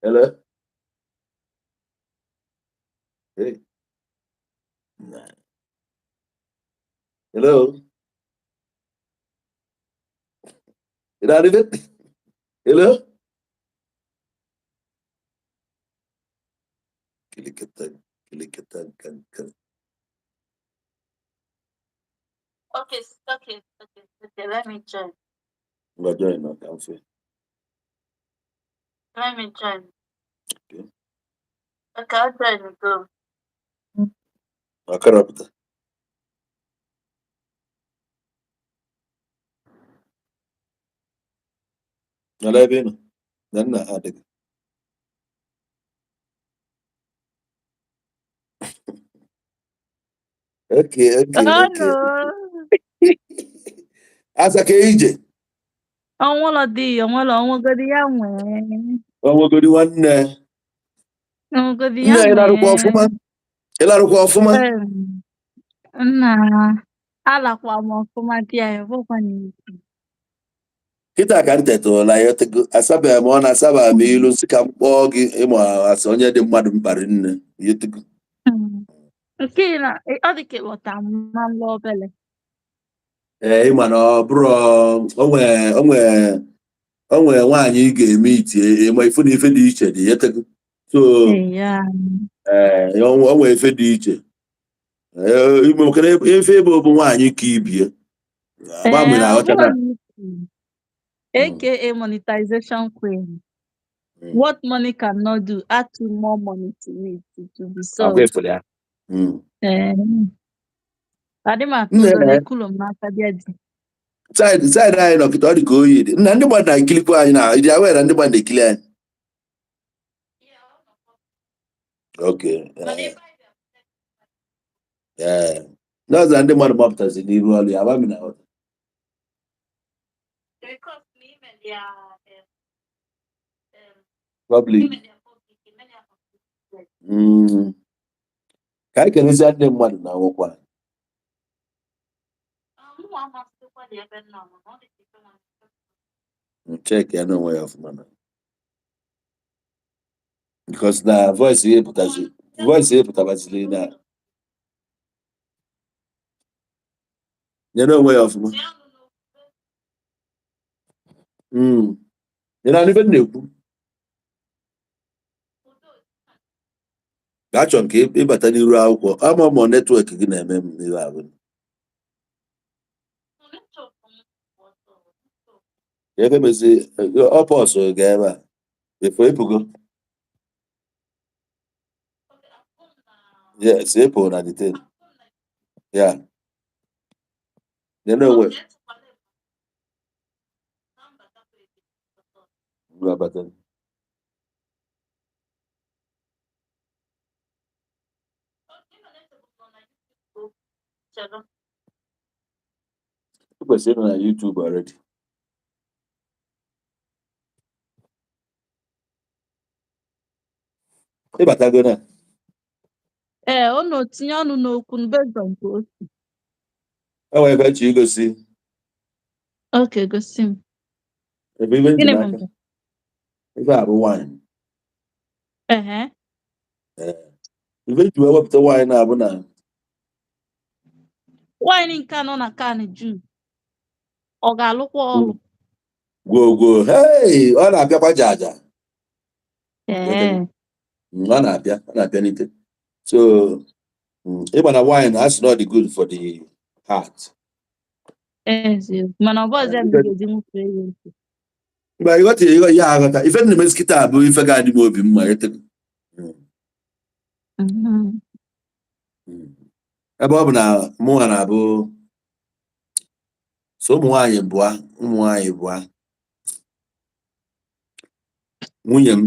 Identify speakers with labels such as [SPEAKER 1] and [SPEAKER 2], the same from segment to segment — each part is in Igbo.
[SPEAKER 1] Hello? Hey. Nah. Hello? Ị na-anụ ife? Hello? Kilikata, kilikata, nka nka.
[SPEAKER 2] Okay. Let me join.
[SPEAKER 1] Ngwa, join na ka mfe.
[SPEAKER 2] Let me join.
[SPEAKER 1] Okay.
[SPEAKER 2] Okay, I'll join. Go.
[SPEAKER 1] Akarapụta. Nọrọ ebe ị nọ. Na nna ha adịghị. Okay.
[SPEAKER 2] Oh
[SPEAKER 1] Okay.
[SPEAKER 2] no.
[SPEAKER 1] Asa ka ije.
[SPEAKER 2] Ọnwụlọ dị ya, ọnwụlọ ọnwụgodi ya nwee.
[SPEAKER 1] Ọnwegodi nwanne.
[SPEAKER 2] Ọnwụgodi ya
[SPEAKER 1] Nne, ị larụkwa
[SPEAKER 2] nwee.
[SPEAKER 1] ọfụma? Ị larụkwa ọfụma?
[SPEAKER 2] Nna, alakwa m ọfụma di ya, bụkwa n'isi.
[SPEAKER 1] Kịta ka m tetụla ya otego, asabeghị m ọ na-asaba m ilu sị ka m kpọọ gị ịmụ asa onye dị mmadụ mkparị nne ya otego.
[SPEAKER 2] Nke ị na ọ dị ka ịlọta m na nlọ obele.
[SPEAKER 1] Ee, ịma na ọ bụrụ o nwee nwaanyị ị ga-eme itie ịma ifu na ife dị iche dị ya otego. So
[SPEAKER 2] Ya.
[SPEAKER 1] ee, o nwee ife dị iche. Ee, ime maka na ife ebe bụ nwaanyị ka ibie. Agba m
[SPEAKER 2] Ee,
[SPEAKER 1] na
[SPEAKER 2] ọ
[SPEAKER 1] aghọta
[SPEAKER 2] bụrụ
[SPEAKER 1] na
[SPEAKER 2] n'isi. AKA monetization queen. What money cannot do, add two more money to it, it will be
[SPEAKER 1] Agwa
[SPEAKER 2] solved.
[SPEAKER 1] efere ya.
[SPEAKER 2] Ee. Adị m atụ
[SPEAKER 1] Nne,
[SPEAKER 2] ụjọ na ekulo m n'aka bịa di.
[SPEAKER 1] Side anyị nọ kịta, ọ dị ka oyi dị. Nna, ndị mmadụ na-ekilikwa anyị na ịdị aware na ndị mmadụ na-ekili anyị. Okay. Ee. Ndị ọzọ ndị mmadụ gbapụtazi n'iru ọrụ ya, agba m na aghọta.
[SPEAKER 2] Because na email ya
[SPEAKER 1] Public.
[SPEAKER 2] Email ya public, email ya public.
[SPEAKER 1] Ka anyị kelezie ndị mmadụ na nwekwa.
[SPEAKER 2] Mụnwa amasịkwa dị ebe nna m, ọ dị ka ife nwa.
[SPEAKER 1] Check ya n'onwe ya ọfụma na. Because na voice ya pụtazi, voice ya pụtabaziri na nye n'onwe ya ọfụma. Ị na-anụ ife m na-ekwu? Ga-achọ nke ịbata n'iru akwụkwọ ama ma network gị na-eme m ihe ahụ. Ebe mezi ọ pọsụ ga ebe a before ịpụgo. Yes, ịpụ na the thing. Yeah. Nye n'onwe. Ngwa, bata. Ị kwesịrị ịnọ na YouTube already. Ịbatago na?
[SPEAKER 2] Ee, ọ nọ tinye ọnụ n'okwu based on ka o si.
[SPEAKER 1] O nwere ebe chi igosi.
[SPEAKER 2] Okay, gosi m.
[SPEAKER 1] Ebe ibe nji
[SPEAKER 2] Gịnị bụ
[SPEAKER 1] n'aka.
[SPEAKER 2] nke?
[SPEAKER 1] Ife a bụ wine.
[SPEAKER 2] Ehe.
[SPEAKER 1] Ee. Ife ji wee wepụta wine na-abụ na
[SPEAKER 2] Wine nke a nọ na can juice. Ọ ga-alụkwa ọlụ?
[SPEAKER 1] Gwogwo, hey, ọ na-abịakwa jaja.
[SPEAKER 2] Ee.
[SPEAKER 1] Ọ na-abịa n'ite. So ịma na wine a sị na ọ dị good for the heart.
[SPEAKER 2] Eziokwu. Mana ọ bụ ọzọ ya
[SPEAKER 1] Ife-
[SPEAKER 2] ga-eji nwụfee ya oke.
[SPEAKER 1] Mgbe ịghọta ịghọ ya aghọta ife na emezi kịta bụ ife ga-adị m obi mma etego. Ebe ọ bụ na mụnwa na-abụ so ụmụ nwaanyị bụa nwunye m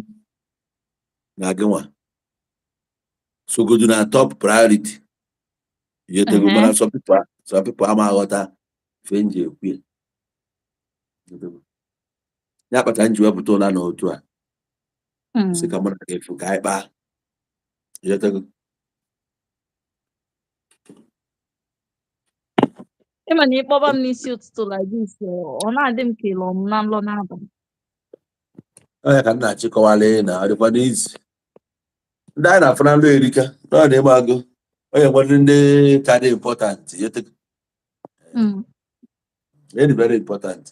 [SPEAKER 1] na gịnwa sogodu na top priority yetego. Mana some people ama aghọta ife m ji ekwu ya. Yetego. Ya kpatara m ji wepụta ụla n'otu a sị ka mụ na gị fụ ka anyị kpaa. Yetego.
[SPEAKER 2] Ịma na ịkpọba m n'isi ụtụtụ like this, ọ na-adị m ka ịlọ m na nlọ n'abalị.
[SPEAKER 1] Ọ ya ka m na-achịkọwala na ọ dịkwa n'izi ndị anyị na-afụ na nlụ erika na ọ na-eme agụ onye nwere ndị ka dị important. Dị very important.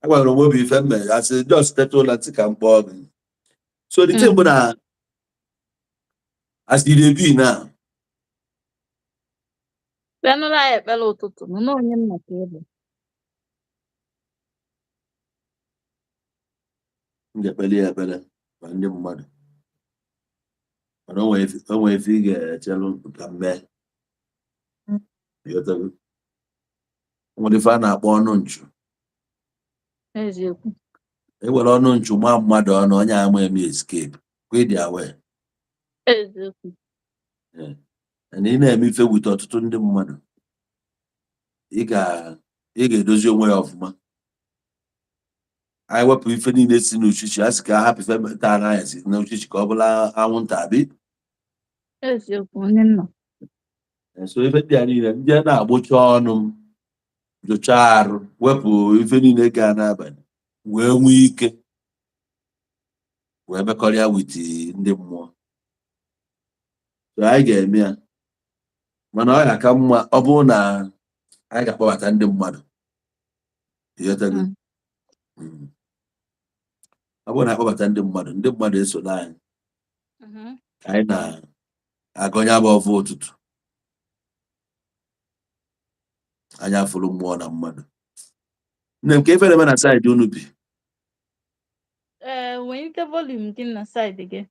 [SPEAKER 1] Agwara m obi ife mme asị just teta ụla ntị ka m kpọọ gị. So the thing bụ na as e dey be now,
[SPEAKER 2] Kpenụrụ anyị ekpere ụtụtụ nụ na onye nna ka ị bụ.
[SPEAKER 1] M ga-ekpeli ya ekpere ma ndị mmadụ, mana o nwere ife ị ga-echelụ ka m mee. Ịghọtago? O nwere ife a na-akpọ ọnụ nchu.
[SPEAKER 2] Eziokwu.
[SPEAKER 1] Ewere ọnụ nchu maa mmadụ ọnụ, onye ama eme escape kwedi aware.
[SPEAKER 2] Eziokwu.
[SPEAKER 1] Na ị na-eme ife wute ọtụtụ ndị mmadụ, ị ga-edozi onwe ya ọfụma. Anyị wepụ ife niile si n'uchichi, a sị ka a hapụ ife taa n'anyasị n'uchichi ka ọ bụla anwụnta abi.
[SPEAKER 2] Eziokwu, onye nna.
[SPEAKER 1] So ife ndị a niile ndị a na-agbụcha ọnụ m jụchaa arụ, wepụ ife niile gaa n'abalị, wee nwee ike wee mekọrịa with ndị mmụọ. So anyị ga-eme ya, mana ọ ya ka mma ọ bụrụ na anyị ga-akpọbata ndị mmadụ. Ịghọtago? Ọ bụrụ na akpọbata ndị mmadụ, ndị mmadụ esoro anyị ka anyị na-agọnye abụ ọfụ ụtụtụ anya fụrụ mmụọ na mmadụ. Nne m, ka ife na-eme na side unu bi?
[SPEAKER 2] Ee, welite volume gị na side gị.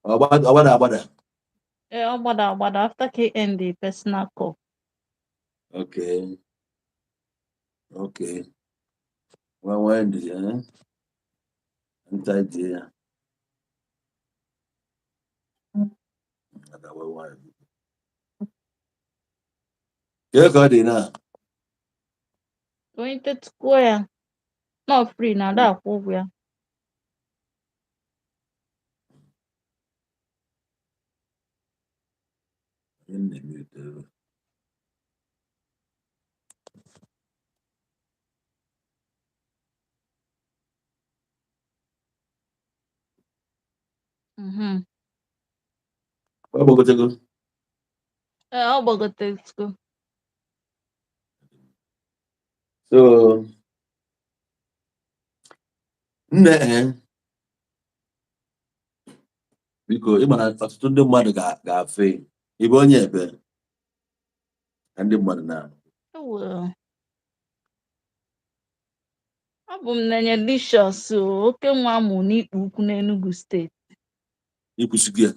[SPEAKER 1] Ọ gbada agbada?
[SPEAKER 2] Ee, ọ gbada agbada after ka end the personal call.
[SPEAKER 1] Okay. Nwa nwanyị dị ya nta dị ya. Aga nwa nwanyị. Kee ka ọ dị na?
[SPEAKER 2] Welitetukwuo ya. Nọ free na ada akwụ ụgwọ ya.
[SPEAKER 1] Ihe m na-eme etere. Ọ gbagotego?
[SPEAKER 2] Ee, ọ gbagotetugo.
[SPEAKER 1] So nne, biko, ị ma na ọtụtụ ndị mmadụ ga-afe ịbụ onye ebe ka ndị mmadụ na
[SPEAKER 2] Ewo. Abụ m Nenye Licious, oke nwa amụ n'Ikpo Ukwu n'Enugu Steeti.
[SPEAKER 1] Ikwusigo ya.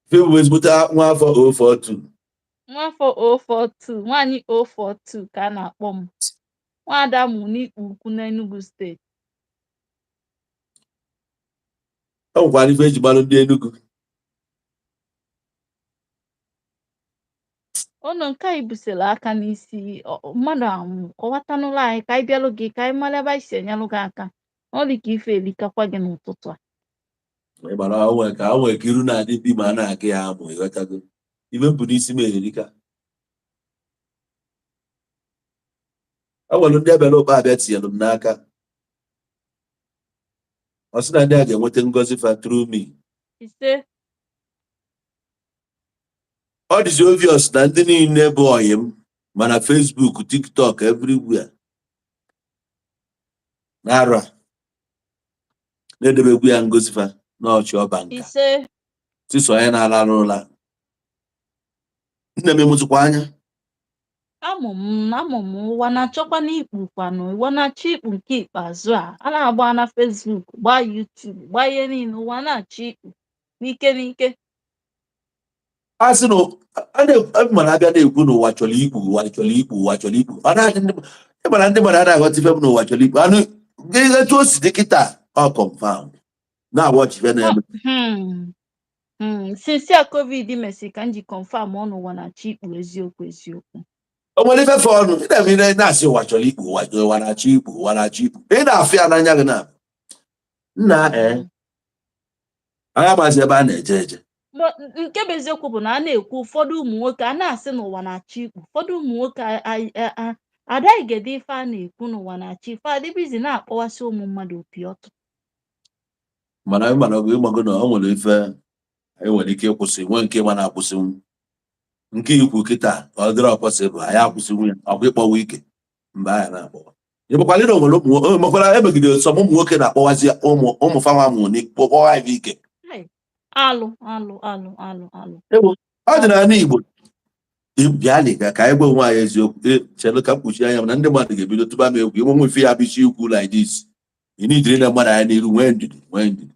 [SPEAKER 1] Ife bụ ezigbote nwa afọ 042.
[SPEAKER 2] Nwafọ 042, nwaanyị 042 ka a na-akpọ m. Nwaada mụ n'Ikpo Ukwu n'Enugu Steeti.
[SPEAKER 1] O nwekwara ife eji gbalụ ndị Enugu.
[SPEAKER 2] Ụnụ nke anyị busara aka n'isi mmadụ anwụ, kọwatanụlụ anyị ka anyị bịalụ gị, ka anyị mara ebe anyị si enyelụ gị aka. Ọ dị ka ife elikakwa gị n'ụtụtụ a.
[SPEAKER 1] Ị mara o nwere ka o nwere ka iru na-adị mkpi ma a na-aga ya amụ. Ịghọtago? Ife mbụ n'isi m erika. O nwere ndị ebere ụkpa abịa tinyere m n'aka. Ọ sị na ndị a ga-enweta ngọzi fa through me.
[SPEAKER 2] Ise.
[SPEAKER 1] Ọ dịzi obvious na ndị niile bụ ọyị m mana Facebook, TikTok, everywhere na-arụ a na-edebekwu ya ngozi fa n'ọchị ọba nka.
[SPEAKER 2] Ise.
[SPEAKER 1] Tiso onye na-alarụ ụla. Nne m, emụtụkwa anya.
[SPEAKER 2] Amụ m, amụ m. Ụwa na-achọkwa n'ikpu kwanụ, ụwa na-achọ ikpu nke ikpeazụ a. A na-agba na Facebook, gbaa YouTube, gbaa ihe niile, ụwa na-achọ ikpu n'ike n'ike.
[SPEAKER 1] A sị na a mana abịa na-ekwu na ụwa chọrọ ikpu, ụwa chọrọ ikpu, ụwa chọrọ ikpu, ọ na-adị ndị ịmara ndị mmadụ anaghị aghọta ife m na ụwa chọrọ ikpu anụ etu o si dị kịta. Ọ confirm na-awọchi ife na-eme.
[SPEAKER 2] Since a COVID mesịrị ka m ji confirm ọ n'ụwa na-achọ ikpu, eziokwu eziokwu.
[SPEAKER 1] O nwere ife fe ọnụ ị na-eme, ị na-asị ụwa chọrọ ikpu, ụwa ụwa na-achọ ikpu, ụwa na-achọ ikpu. Ị na-afụ ya n'anya gị na nna ee anyị amaghịzi ebe a na-eje eje.
[SPEAKER 2] But nke bụ eziokwu bụ na a na-ekwu, ụfọdụ ụmụ nwoke a na-asị n'ụwa na-achọ ikpu, ụfọdụ ụmụ nwoke adaghị gede ife a na-ekwu n'ụwa na-achọ ife, adịbizi na-akpọwasị ụmụ mmadụ opi ọtụ.
[SPEAKER 1] Mana ịmago na o nwere ife anyị nwere ike ịkwụsị, nwee nke ịma na-akwụsịnwu. Nke ikwu kịta ọ dịrọ possible, anyị akwụsịnwu ya. Ọkwa ịkpọwa ike mgbe anyị na-akpọwa ịgbakwala na onwere ụmụ mekwara emegide sọm ụmụ nwoke na-akpọwazi ụmụ ụmụ fanwa mụ kpọwa ife ike.
[SPEAKER 2] Hey, alụ alụ alụ alụ alụ.
[SPEAKER 1] Ọ dị n'ala Igbo. Bịa ka anyị gwa onwe anyị eziokwu. Chere ka m kpuchie anya m na ndị mmadụ ga-ebido tụba m egwu. Ịnwe ife ya bụ isi ikwu like this, ị nidiri na mmadụ anya n'iru. Nwee ndidi, nwee ndidi.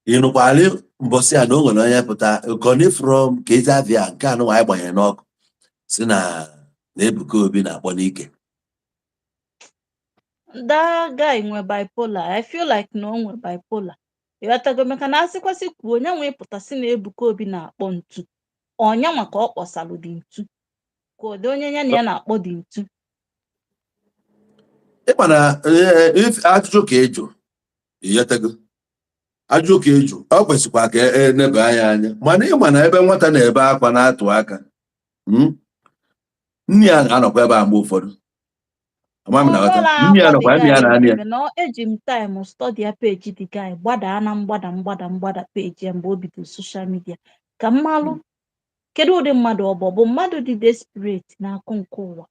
[SPEAKER 1] Ị nụkwara mbọsị a na o nwere onye pụta koni from ka ezi avia nke anụ anyị gbanyere n'ọkụ si na Ebuka Obi na-akpọ n'ike.
[SPEAKER 2] That guy nwe bipolar. I feel like na o nwe bipolar, ịghọtago? Maka na asịkwasị kwuo, onye nwe pụta si na Ebuka Obi na-akpọ ntu, ọnya nwa ka ọ kpọsalụ dị ntu, ka ọ dị onye ya na ya na-akpọ dị ntu.
[SPEAKER 1] Ịma na ajụjụ ka ịjụ, ịghọtago? Ajụjụ ka ịjụ, ọ kwesịkwa ka eneba anya anya. Mana ịma na ebe nwata na-ebe akwa na-atụ aka, nne ya na-anọkwa ebe a mgbe ụfọdụ. Ama m na ghọta. Nne ya nọkwa, nne ya na-anị ya.
[SPEAKER 2] Na eji m time study ya page the guy, gbadaa na mgbada mgbada mgbada page ya mgbe o bidoro social media, ka m malụ kedu ụdị mmadụ ọ bụ. Ọ bụ mmadụ dị desperate n'akụ nke ụwa,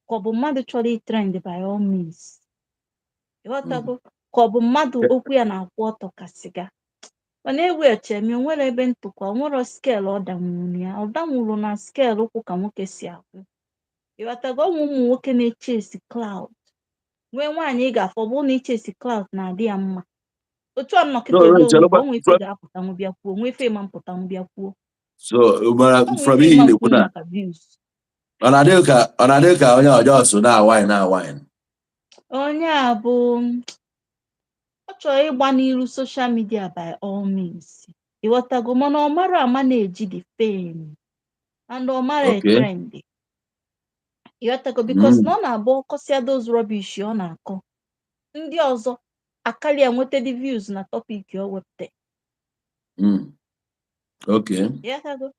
[SPEAKER 2] ka ọ bụ mmadụ chọrọ itrend by all means, ịghọtago? Ka ọ bụ mmadụ okwu ya na-akwụ ọtọ ka siga. Mana eweghachi m, onwere ebe ntụkwa, onwere scale ọ danwuru ya, ọ danwuru na scale ụkwụ ka nwoke si akwụ, ịghọtago? Ụmụ ụmụ nwoke na-echase clout, nwee nwaanyị ị ga-afọ, ọ bụrụ na ichase clout na-adị ya mma. Otu a nnọkịta
[SPEAKER 1] No, no,
[SPEAKER 2] ebe onwe
[SPEAKER 1] chelụkwa.
[SPEAKER 2] onwe ife ga-apụtanwu bịa kwuo, onwe ife ịma mpụtanwu bịa kwuo.
[SPEAKER 1] So mana
[SPEAKER 2] onwe
[SPEAKER 1] from
[SPEAKER 2] ife
[SPEAKER 1] ihe ị
[SPEAKER 2] ịma
[SPEAKER 1] na-ekwu
[SPEAKER 2] nkwunye
[SPEAKER 1] na
[SPEAKER 2] maka views.
[SPEAKER 1] Ọ na-adị ka onye ọjọọ so na-awine na-awine.
[SPEAKER 2] Onye a bụ ọ chọrọ ịgba n'iru social media by all means, ịghọtago? Mana ọ mara ama na-eji the fame and ọ mara trend, ịghọtago? Because na ọ na-abụ ọkọsịa those rubbish ọ na-akọ, ndị ọzọ akarịa nweta the views na topic ọ wepụta. Ịghọtago?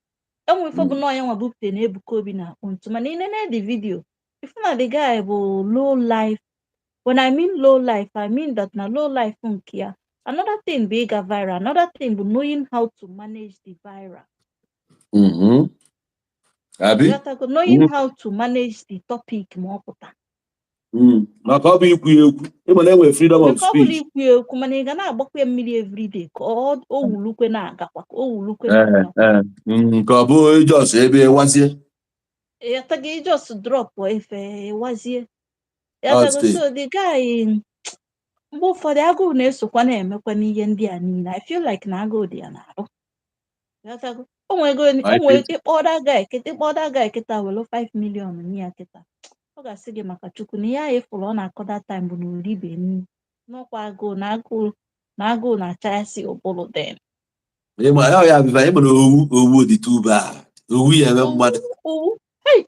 [SPEAKER 2] Enwe ife bụ na ọnya nwa bupụta na Ebuka Obi na-akpụ ntu. Mana ị nene the video, ifu na the guy bụ low life. When I mean low life, I mean that na low life nke ya. Another thing bụ ịga viral, another thing bụ knowing how to manage the viral.
[SPEAKER 1] Abi?
[SPEAKER 2] Ịghọtago? Knowing how to manage the topic ma ọ pụta.
[SPEAKER 1] Maka ọ bụ ikwu ya ekwu, ịma na enwere freedom of
[SPEAKER 2] Maka ọ bụrụ
[SPEAKER 1] speech.
[SPEAKER 2] ikwu ya okwu, mana ị ga na-agbakwa ya mmiri everyday ka o wulukwe na-agakwa, ka o wulukwe na-agakwa.
[SPEAKER 1] Ka ọ bụ just ebe wazie.
[SPEAKER 2] Ịghọtago? I just drop efe wazie, ịghọtago?
[SPEAKER 1] Stay.
[SPEAKER 2] So the guy, mgbe ụfọdụ agụụ na-esokwa na-emekwa n'ihe ndị a niile. I feel like na agụụ dị ya n'arụ, ịghọtago? O nwego o nwere ike ịkpọ that guy kịta, ịkpọ that guy kịta, were 5 million nye ya kịta, ọ ga-asị gị maka Chukwu na ihe ahụ ịfụrụ ọ na-akọ that time bụ na oribe nri n'ọkwa agụụ na agụụ na-achasị ụbụrụ then.
[SPEAKER 1] Ịma ya ya bịa, ịma na owu dị too bad. Owu ya eme mmadụ.
[SPEAKER 2] Owu, hey,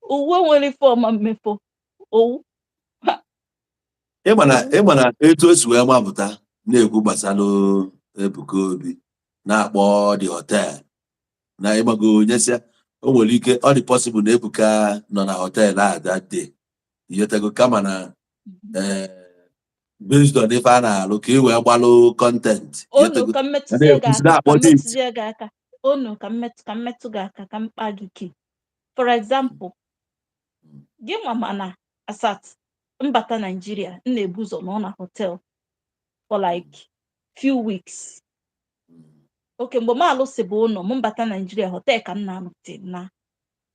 [SPEAKER 2] owu enwere ife ọma mmefo owu.
[SPEAKER 1] Ịma na etu o si wee mapụta na-ekwu gbasara Ebuka Obi na-akpọ the hotel na ịgbago nyesịa, o nwere ike ọ dị possible na Ebuka nọ na hotel ahụ that day, iyetego? Kama na based on ife a na-alụ ka e wee gbalụ content.
[SPEAKER 2] Onu
[SPEAKER 1] Iyetego?
[SPEAKER 2] ka m metụzie gị
[SPEAKER 1] Na-ekwusi
[SPEAKER 2] aka ka
[SPEAKER 1] na-akpọ
[SPEAKER 2] m
[SPEAKER 1] date.
[SPEAKER 2] metụzie gị aka, onu ka m metụ gị aka, ka m kpaa gị ke. For example, gị nwa, mana asat mbata Nigeria, m na-ebu ụzọ nọ na hotel for like few weeks. Okay, mgbe m alụsị bụ ụlọ m mbata Nigeria, hotel ka m na-anọ till na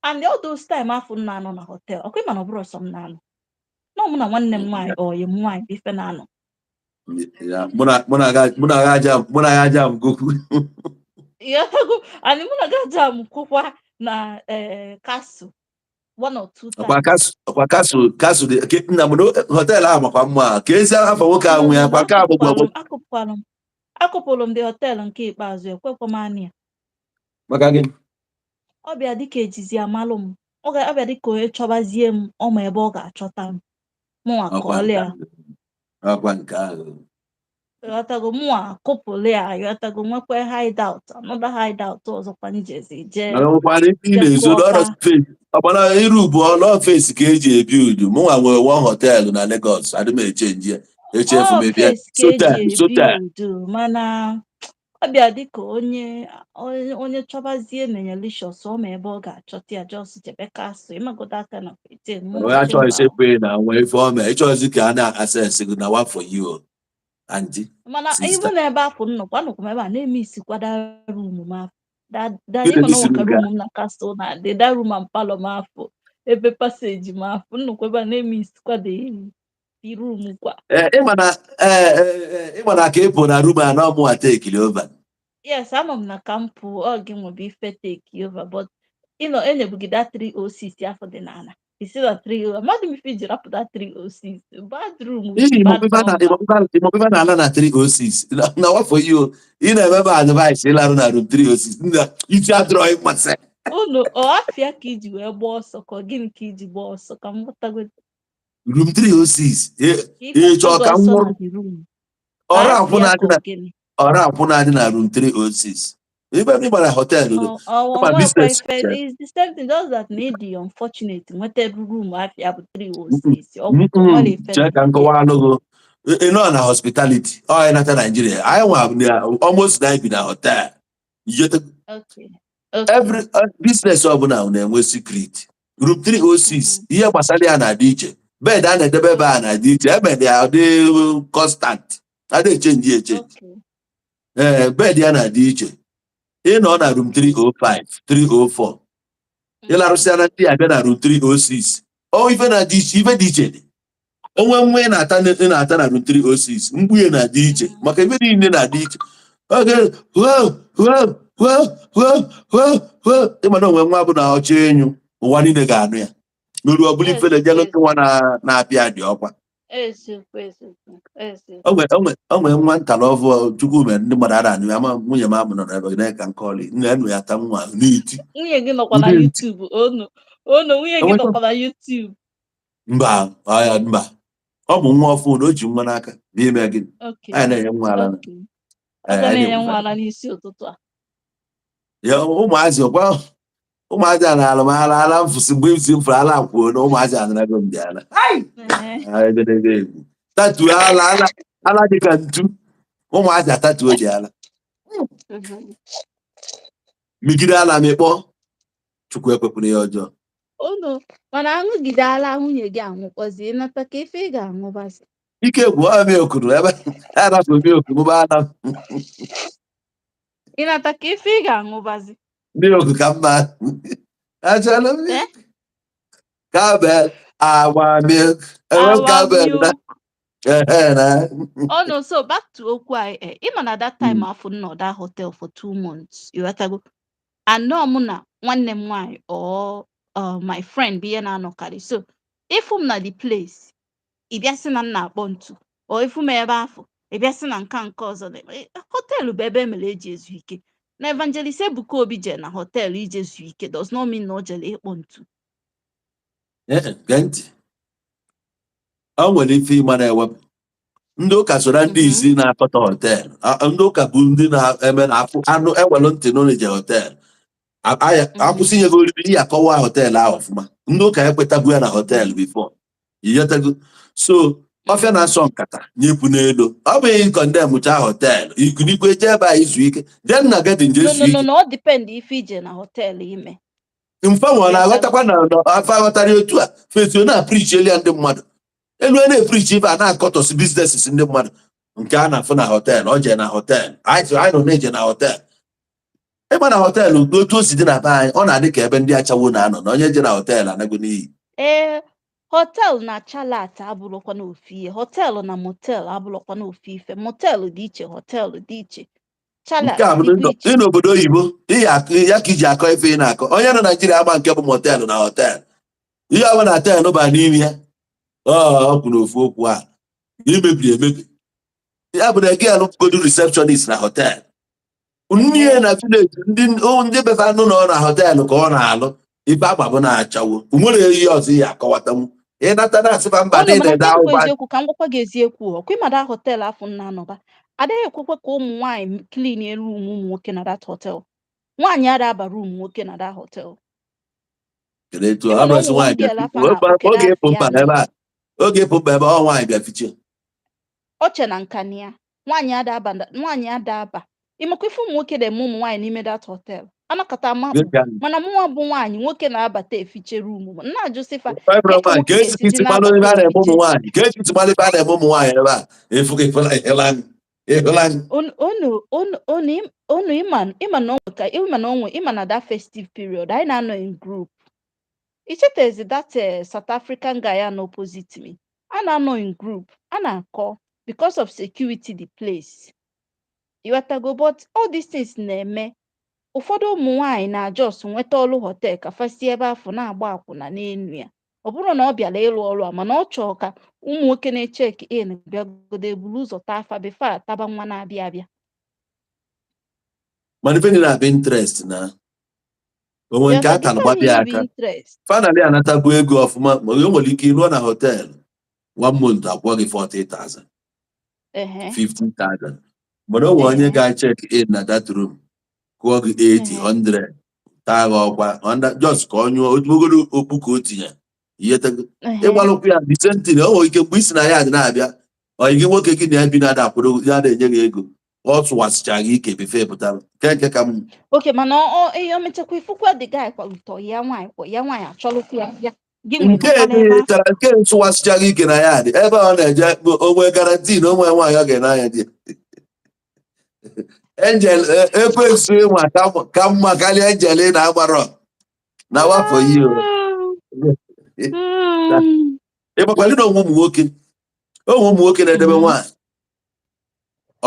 [SPEAKER 2] and all those time afọ m na-anọ na hotel. Ọkwa ịma na ọ bụrụ ọsọ m na-anọ nọ, mụ na nwanne m nwaanyị, ọyị m nwaanyị bụ ife na-anọ.
[SPEAKER 1] Ya, mụ na ga aja m gokwu.
[SPEAKER 2] Ịghọtago? And mụ na gị aja m kwụkwa na castle one or two
[SPEAKER 1] Ọkwa
[SPEAKER 2] times.
[SPEAKER 1] Castle, ọkwa castle dị nna m na hotel ahụ makwa mma, ka ezi afọ nwoke ahụ nwe ya kwa nke agbụgbọ.
[SPEAKER 2] Akụpụrụ m the hotel nke ikpeazụ, ekwekwa m anya ya.
[SPEAKER 1] Maka gị?
[SPEAKER 2] Ọ bịa dịka ejizi amalụ m, ọ ga-abịa dịka onye chọbazie m, ọ ma ebe ọ ga-achọta m, mụnwa
[SPEAKER 1] Ọkwa
[SPEAKER 2] kọọlụ
[SPEAKER 1] nke
[SPEAKER 2] ya.
[SPEAKER 1] ahụ. Ọkwa nke ahụ.
[SPEAKER 2] Ịghọtago? Mụnwa akụpụrụ ya, ịghọtago? Nwekwa hideout, another hideout ọzọkwa njezi jee.
[SPEAKER 1] Mana nwekwara ife ị na-ezo na
[SPEAKER 2] Jekụọ.
[SPEAKER 1] ọrọ space. Ọgbara iru bụ ọlụ face ka eji ebi udu. Mụnwa nwere one hotel na Lagos, adị m echange ya, echefu m
[SPEAKER 2] Ọ
[SPEAKER 1] ebia
[SPEAKER 2] face ka eji
[SPEAKER 1] sotel
[SPEAKER 2] ebi
[SPEAKER 1] sotel.
[SPEAKER 2] Udo, mana ọ bịa dịka onye chọbazie Menyelicious, ọ ma ebe ọ ga-achọta ya, just jebe castle ịmagodo aka na 15
[SPEAKER 1] Onye
[SPEAKER 2] mụnwa
[SPEAKER 1] achọghị
[SPEAKER 2] chimba.
[SPEAKER 1] Ekwe na nwee ife ome ịchọghịzi ka a na-access gị na one for you, aunty.
[SPEAKER 2] Mana
[SPEAKER 1] sister.
[SPEAKER 2] even ebe afọ nnọkwa, anọkwa m ebe a na-eme isikwa that room m afọ that
[SPEAKER 1] Gịnị
[SPEAKER 2] ịma na
[SPEAKER 1] isi
[SPEAKER 2] ọnwa ka
[SPEAKER 1] room gị?
[SPEAKER 2] Room m na castle na-adị, that room and parlour m afọ, ebe passage m afọ, nnọkwa ebe a na-eme isikwa the room kwa.
[SPEAKER 1] Ee, ịma na ee ee, ee, ịma na ka ị pụ na room a na ọmụwa take over.
[SPEAKER 2] Yes, ama m na ka m pụ, ọ gị nwebe ife take over, but ịnọ enyebu gị that 306 afọ dị n'ala, isi na 30, amadị m ife iji rapụ that 306 bad room with
[SPEAKER 1] N'ihi
[SPEAKER 2] bad number.
[SPEAKER 1] ịmọkpịfa na-ala na 306 na wafọ ihe o ị na-emebe advice ịlarụ na room 306 na isi adịrọ ịmasị.
[SPEAKER 2] Unu ọ afịa ka iji wee gbaa ọsọ, ka ọ gịnị ka iji gbaa ọsọ, ka m ghọtago.
[SPEAKER 1] Room 306
[SPEAKER 2] Ka ife
[SPEAKER 1] ị chọọ
[SPEAKER 2] chụ gị
[SPEAKER 1] ka m
[SPEAKER 2] ọsọ
[SPEAKER 1] nwụrụ
[SPEAKER 2] na the room
[SPEAKER 1] ọrụ
[SPEAKER 2] ka
[SPEAKER 1] akwụna
[SPEAKER 2] afịa
[SPEAKER 1] dị
[SPEAKER 2] ka
[SPEAKER 1] na
[SPEAKER 2] ọ gịnị?
[SPEAKER 1] Ọrụ akwụna dị na room 306, ibe m gbara hotel.
[SPEAKER 2] Ọ
[SPEAKER 1] Ịma
[SPEAKER 2] nwekwa
[SPEAKER 1] business.
[SPEAKER 2] ife is the same thing, just that na ịdị unfortunate nweta room afịa bụ 306, ọ bụ nwere ife
[SPEAKER 1] Chee ka
[SPEAKER 2] dị
[SPEAKER 1] m kọwaa alụgụ. Ị nọ na hospitality, ọ ịnata Naijiria, anyị nwa almost na bi na hotel. Every business ọbụla na-enwe secret. Room 306, ihe gbasara ya na-adị iche. Bed a na-edebe ebe a na-adị iche, ebe ya dị constant, adị echange echange. Ee, bed ya na-adị iche. Ịnọ na room 305, 304, ịlarụsịa na ndị abịa na room 306, ọ ife na-adị iche, ife dị iche dị. Onwe nwa ị na-ata na room 306, mkpughe na-adị iche, maka ife niile na-adị iche. Oge wow wow wow wow wow wow, ịma na onwe nwa bụ na ọchị enyu, ụwa niile ga-anụ ya n'olu ọbụla. Ifele jelu ndị nwa na-apịa dị ọkwa.
[SPEAKER 2] Eziokwu, eziokwu, eziokwu.
[SPEAKER 1] O nwere nwa ntara ọvụ Chukwu mere ndị mmadụ ara anụ ya, ma nwunye m amụ nọ n'ebe na ka nkọli nne nụ ya ta nwa n'iti.
[SPEAKER 2] Nwunye gị nọkwa na
[SPEAKER 1] Ndị ntị.
[SPEAKER 2] YouTube onu onu, nwunye gị nọkwa na YouTube?
[SPEAKER 1] Mba, ọya mba, ọ bụ nwa ọfụ na o ji nwa n'aka bụ ime gịnị? Anyị na-enye nwa ara.
[SPEAKER 2] Ọ ga
[SPEAKER 1] anyị
[SPEAKER 2] na-enye
[SPEAKER 1] na-ekwu
[SPEAKER 2] nwa ara n'isi ụtụtụ a.
[SPEAKER 1] Ya ụmụazị ọkwa, ụmụazị a na-alụ m ara ara mfụsị mgbe isi m fụrụ ala kwuo na ụmụazị anarago m dị ala. Ededede egwu tatuo ala ala ala dịka ntu, ụmụazị atatuo dị ala. Migide ala mịkpọ, Chukwu ekwekwuna ihe ọjọọ.
[SPEAKER 2] Unu mana aṅụgide ala nwunye gị anwụkpọzi, ịnata ka ife ị ga-aṅụbazi.
[SPEAKER 1] Ike gwụ ọ milk ebe arapụ milk mụba ala.
[SPEAKER 2] Ịnata ka ife ị ga-aṅụbazi.
[SPEAKER 1] Milk ka mma, achọrọ m
[SPEAKER 2] Eh?
[SPEAKER 1] cowbell, awa milk enwe
[SPEAKER 2] Our
[SPEAKER 1] cowbell na
[SPEAKER 2] milk.
[SPEAKER 1] ehe na.
[SPEAKER 2] Oh no, so back to okwu anyị, ịma na that time afọ nọ that hotel for 2 months, ịghọtago, anọ mụ na nwanne m nwaanyị or my friend bụ ihe na-anọkarị. So ịfụ m na the place, ị bịa sị na m na-akpọ ntu, or ịfụ m ebe afọ, ị bịa sị na nka nke ọzọ hotel bụ ebe emere eji ezu ike. Na Evangelist Ebuka Obi jere na hotel ije zuo ike does not mean na o jere ịkpọ ntu.
[SPEAKER 1] Ee, gee ntị, o nwere ife ịma na-ewepụ ndị ụka so na ndị isi na-akọta hotel. Ndị ụka bụ ndị na-eme na afụ anụ ewelu ntị n'ụlọ ije hotel. Akwụsị inye gị oriri, ihe akọwa hotel ahụ ọfụma. Ndị ụka ekwetabu ya na hotel before iyetego. So ọfịa na-asọ nkata nyepụ n'elu, ọ bụghị condemn cha hotel. Ikunikwe jee ebe a izu ike, jee nna garden jee
[SPEAKER 2] No,
[SPEAKER 1] zuo
[SPEAKER 2] no, no,
[SPEAKER 1] ike.
[SPEAKER 2] No, ọ depend ife ije na hotel ime.
[SPEAKER 1] Mfe nwe na-aghọtakwa na afọ aghọtara otu a fetu na-apreach elu ya ndị mmadụ elu a na-epreach ife a na-akọtọsi businesses ndị mmadụ nke a na-afụ na hotel. Ọ jee na hotel, anyị sị, anyị nọ na-eje na hotel. Ịma na hotel, otu o si dị na be anyị, ọ na-adị ka ebe ndị achawo na-anọ, na onye je na hotel anago n'iyi.
[SPEAKER 2] Ee, hotel na chalet abụrụkwa n'ofu ihe. Hotel na motel abụrụkwa n'ofu ife. Motel dị iche, hotel dị iche, chalet
[SPEAKER 1] Nke a bụ
[SPEAKER 2] dịkwa iche.
[SPEAKER 1] ị n'obodo oyibo, ya ka iji akọ ife ị na-akọ. Onye nọ Naijiria ama nke bụ motel na hotel. Ihe ọ bụla hotel ba n'ime ya, ọ kwuru ofu okwu a imebiri emebi. Ya bụ na gị alụgodu receptionist na hotel nne ya na village, ndị befe anụ nọ na hotel ka ọ na-alụ ife agba bụ na-achawo. Nwere ihe ọzọ ya akọwatanwu ịnata na asịfa mba
[SPEAKER 2] Ọ nọ
[SPEAKER 1] dị
[SPEAKER 2] mana
[SPEAKER 1] na-ede
[SPEAKER 2] nke bụkwa
[SPEAKER 1] akwụkwọ.
[SPEAKER 2] Eziokwu, ka m gwakwa gị eziokwu, ọkwa ịma that hotel afọ m na-anọba, adịghị ekwekwe ka ụmụ nwaanyị clean room ụmụ nwoke na that hotel. Nwaanyị ada aba room nwoke na that hotel.
[SPEAKER 1] Kedu etu
[SPEAKER 2] Ịma
[SPEAKER 1] ọ
[SPEAKER 2] na
[SPEAKER 1] bụrụ sị
[SPEAKER 2] ụmụ
[SPEAKER 1] nwaanyị
[SPEAKER 2] one
[SPEAKER 1] bịa
[SPEAKER 2] girl afa
[SPEAKER 1] oge
[SPEAKER 2] na-akpọ kedu
[SPEAKER 1] oge ịpụ
[SPEAKER 2] afịa
[SPEAKER 1] mba
[SPEAKER 2] anụnwa.
[SPEAKER 1] ebe a, oge ịpụ mba ebe ọ nwaanyị bịa fichie.
[SPEAKER 2] Oche na nkani ya nwaanyị ada aba, nwaanyị ada aba. Ịmakwa ife ụmụ nwoke na-eme ụmụ nwaanyị n'ime that hotel, anakọta amakpụ. Mana mụnwa bụ nwaanyị, nwoke na-abata efiche room m, na-ajụ sịfa
[SPEAKER 1] Fibro
[SPEAKER 2] ka
[SPEAKER 1] nwaanyị
[SPEAKER 2] nwoke
[SPEAKER 1] ka esi
[SPEAKER 2] ga-esizi
[SPEAKER 1] isi gbalụ ebe a
[SPEAKER 2] na-abata
[SPEAKER 1] na-eme ụmụ
[SPEAKER 2] efiche.
[SPEAKER 1] nwaanyị, ka esi gbalụ ebe a na-eme ụmụ nwaanyị ebe a efu ịhụla ịhụla.
[SPEAKER 2] Unu ịma na onwe ka ịma na onwe ịma na that festive period anyị na-anọ in group. Ichetezi that South African guy a na opposite me, a na-anọ in group, a na-akọ because of security the place, ịghọtago? But all these things na-eme ụfọdụ ụmụ nwaanyị na-ajọs nweta ọrụ hotel ka fasi ebe afọ na-agba akwụna n'enu ya. Ọ bụrụ na ọ bịara ịrụ ọrụ a, mana ọ chọọ ka ụmụ nwoke na-echeck in bịagodo eburu ụzọ taa afa before ataba nwa na-abịa abịa.
[SPEAKER 1] Mana ife na-abịa interest na onwe nke a ka gbabịa aka.
[SPEAKER 2] Interest.
[SPEAKER 1] Finally anatagbu ego ọfụma, ma o nwere ike ịrụọ na hotel one month, akwụọ gị 40,000, 50,000, mana o nwere onye ga-check in na that room kwụọ gị 80, 100, taa gị ọkwa 100 just ka ọ nyụọ ogolo okpu ka o tinye ihe tego. Ịgbalụkwu ya the same thing, o nwere ike mgbe isi na ya dị na-abịa, oyi gị nwoke gị na ya bi na-ada akwụdo ya na-enye gị ego, ọ tụwasịcha gị ike befe pụtara nke ka m.
[SPEAKER 2] Oke, mana ọ ihe o mechakwa ifukwa the guy kwa ụtọ ya nwaanyị kwa ya nwaanyị achọlụkwu ya ya gị nwere
[SPEAKER 1] nke
[SPEAKER 2] nọkwala ebe ahụ.
[SPEAKER 1] Tara nke ntụwasịcha gị ike na ya dị ebe ọ na-eje onwe guarantee na onwe nwaanyị ọ ga-ene anya dị angel ekwensu ịnwa ka mma karịa angel ị na-agbarọ na wafọ ihe o. Ịgbakwalị na onwe ụmụ nwoke, onwe ụmụ nwoke na-edebe nwaanyị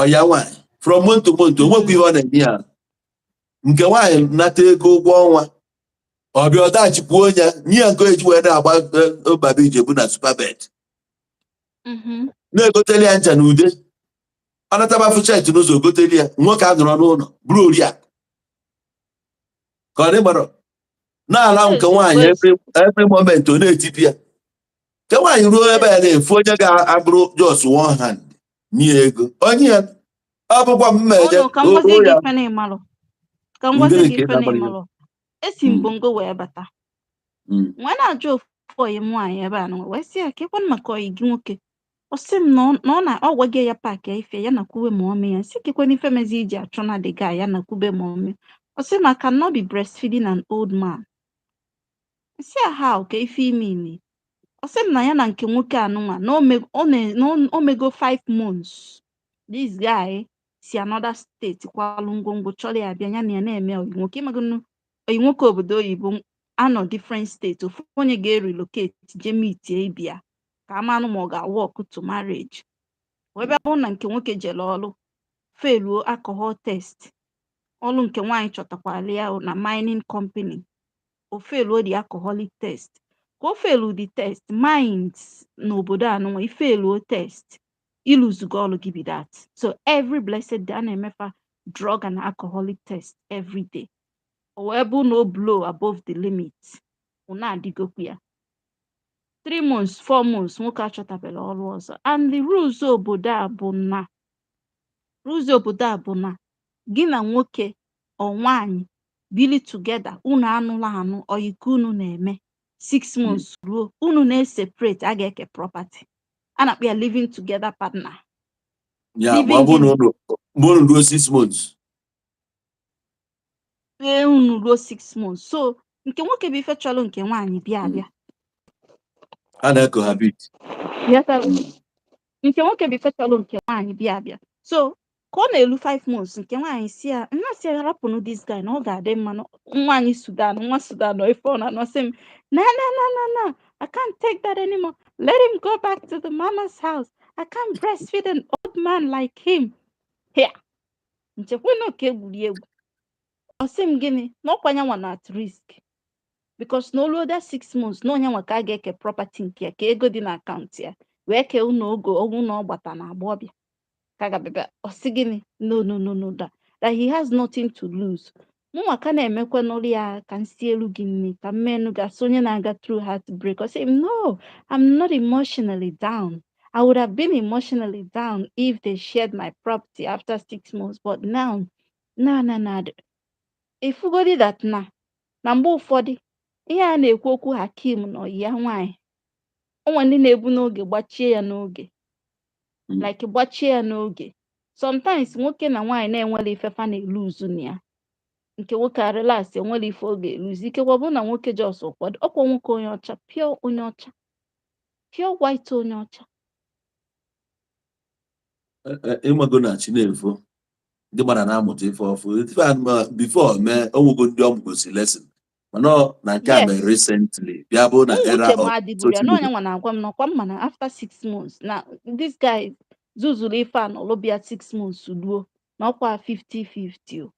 [SPEAKER 1] ọya nwaanyị from month to month, onwekwa ihe ọ na-enye ya. Nke nwaanyị nata ego ụgwọ ọnwa, ọ bịa ọdachikwuo ya nye ya nke eji wee na-agba baba ijebu na superbet, na-egoteli ya ncha na ude, ọ nataba fụchet n'ụzọ ogoteli ya. Nwoke a nọrọ n'ụlọ bụrụ oriakụ ka ọ dị gbara na-ala nke nwaanyị every moment ọ na-etipi ya. Nke nwaanyị ruo ebe ya na-efu onye ga-abụrụ just one hand nye ya ego onye ya ọ bụkwa mmeje.
[SPEAKER 2] Ọnụ ka m gwazie gị ife na ịmalụ, ka m gwazie
[SPEAKER 1] Ngịnị
[SPEAKER 2] gị
[SPEAKER 1] ka ị
[SPEAKER 2] ife na
[SPEAKER 1] na-agbara ya?
[SPEAKER 2] Ịmalụ esi m bongo wee bata, wee na-ajụ ofu oyi m nwaanyị ebe a nọ, wee sị ya kekwanụ maka oyi gị nwoke. Ọ sị m na ọ gwaghị ya pack ya ife ya na kwube ma ọmị ya, sị kekwanụ ife mezi iji achụ na the guy ya na kwube ma ọmị. Ọ sị m, "I cannot be breastfeeding an old man." Sị ya, "How? Ka ife ime ime?" Ọ sị m na ya na nke nwoke anụnwa na o me- ọ na- na o mego 5 months this guy si another state kwalụ ngwongwo chọrọ ya bịa, ya na ya na-eme oyi nwoke. Ịmagonu oyi nwoke obodo oyibo anọ different state, ofu onye ga-erelocate je meet ibia ka amanụ ma ọ ga-work to marriage, wee bịa bụrụ na nke nwoke jere ọrụ feluo alcohol test. Ọrụ nke nwaanyị chọtakwara ya na mining company, o feluo the alcoholic test. Ka o felu the test, mines n'obodo anụnwa, ifeluo test, iluzugo ọrụ gị be that. So every blessed day a na-emefa drug and alcoholic test every day. O wee bụ na o blow above the limit, ọ na-adịgokwu ya 3 months, 4 months, nwoke achọtabere ọrụ ọzọ. And the rules obodo a bụ na rules obodo a bụ na gị na nwoke ọ nwaanyị bili together, unu anụla anụ oyike unu na-eme 6 months ruo unu na-eseparate, a ga-eke property. A na-akpọ ya living together partner.
[SPEAKER 1] Ya ma ọ bụrụ na unu ma unu ruo 6 months.
[SPEAKER 2] Ee, unu ruo 6 months. So nke nwoke bụ ife chọrọ nke nwaanyị bịa abịa.
[SPEAKER 1] A na-cohabit.
[SPEAKER 2] Nke nwoke bụ ife chọrọ nke nwaanyị bịa abịa. So ka ọ na-elu 5 months, nke nwaanyị si ya nna si ya rapụnụ this guy na ọ ga-adị mma na nwaanyị Sudan, nwa Sudan nọ ife ọ na-anọ sị m na na na na na, "I can't take that anymore. Let him go back to the mama's house. I can't breastfeed an old man like him here." Nchekwa na ka egwuri egwu. Ọ sị m gịnị na ọkwa nyanwa na at risk because na oluo that 6 months na onye nwa ka a ga-eke property nke ya, ka ego dị na akaụntụ ya wee kee ụnọ ogo ọgwụ na ọ gbata na agbọbịa ka ga-abịa. Ọ sị gịnị, no, no, no, no, that he has nothing to lose. Mụnwa ka na-emekwa n'ụlọ ya ka m sie elu gị nri ka m menụ gasị onye na-aga through heartbreak. Ọ sị m, "No, I'm not emotionally down. I would have been emotionally down if they shared my property after 6 months, but now, no, no, no." Ifugodi that na mgbe ụfọdụ Ihe a na-ekwu okwu Hakim na ọyị ya nwaanyị, o nwere ndị na-ebu n'oge gbachie ya n'oge, like gbachie ya n'oge. Sometimes nwoke na nwaanyị na-enwere ife fa na-eluzu na ya, nke nwoke a relax, enwere ife ọ ga-eluzu. Ikekwe ọ bụrụ na nwoke just kwado ọkwa nwoke onye ọcha, pure onye ọcha, pure white onye ọcha.
[SPEAKER 1] Ịmago na chi na-efo, ndị mmadụ na-amụta ife ọfụ. Ife a before mee, onwego ndị ọ mụgosi lesson, mana ọ na nke a mere recently bịa bụ na era
[SPEAKER 2] Uche
[SPEAKER 1] of
[SPEAKER 2] m adịburu ya
[SPEAKER 1] social
[SPEAKER 2] na onye
[SPEAKER 1] media.
[SPEAKER 2] Nwa na-agwa m n'ọkwa mma na after 6 months na this guy zuzuru ife a n'ọlụbịa 6 months ruo na ọkwa 50-50 o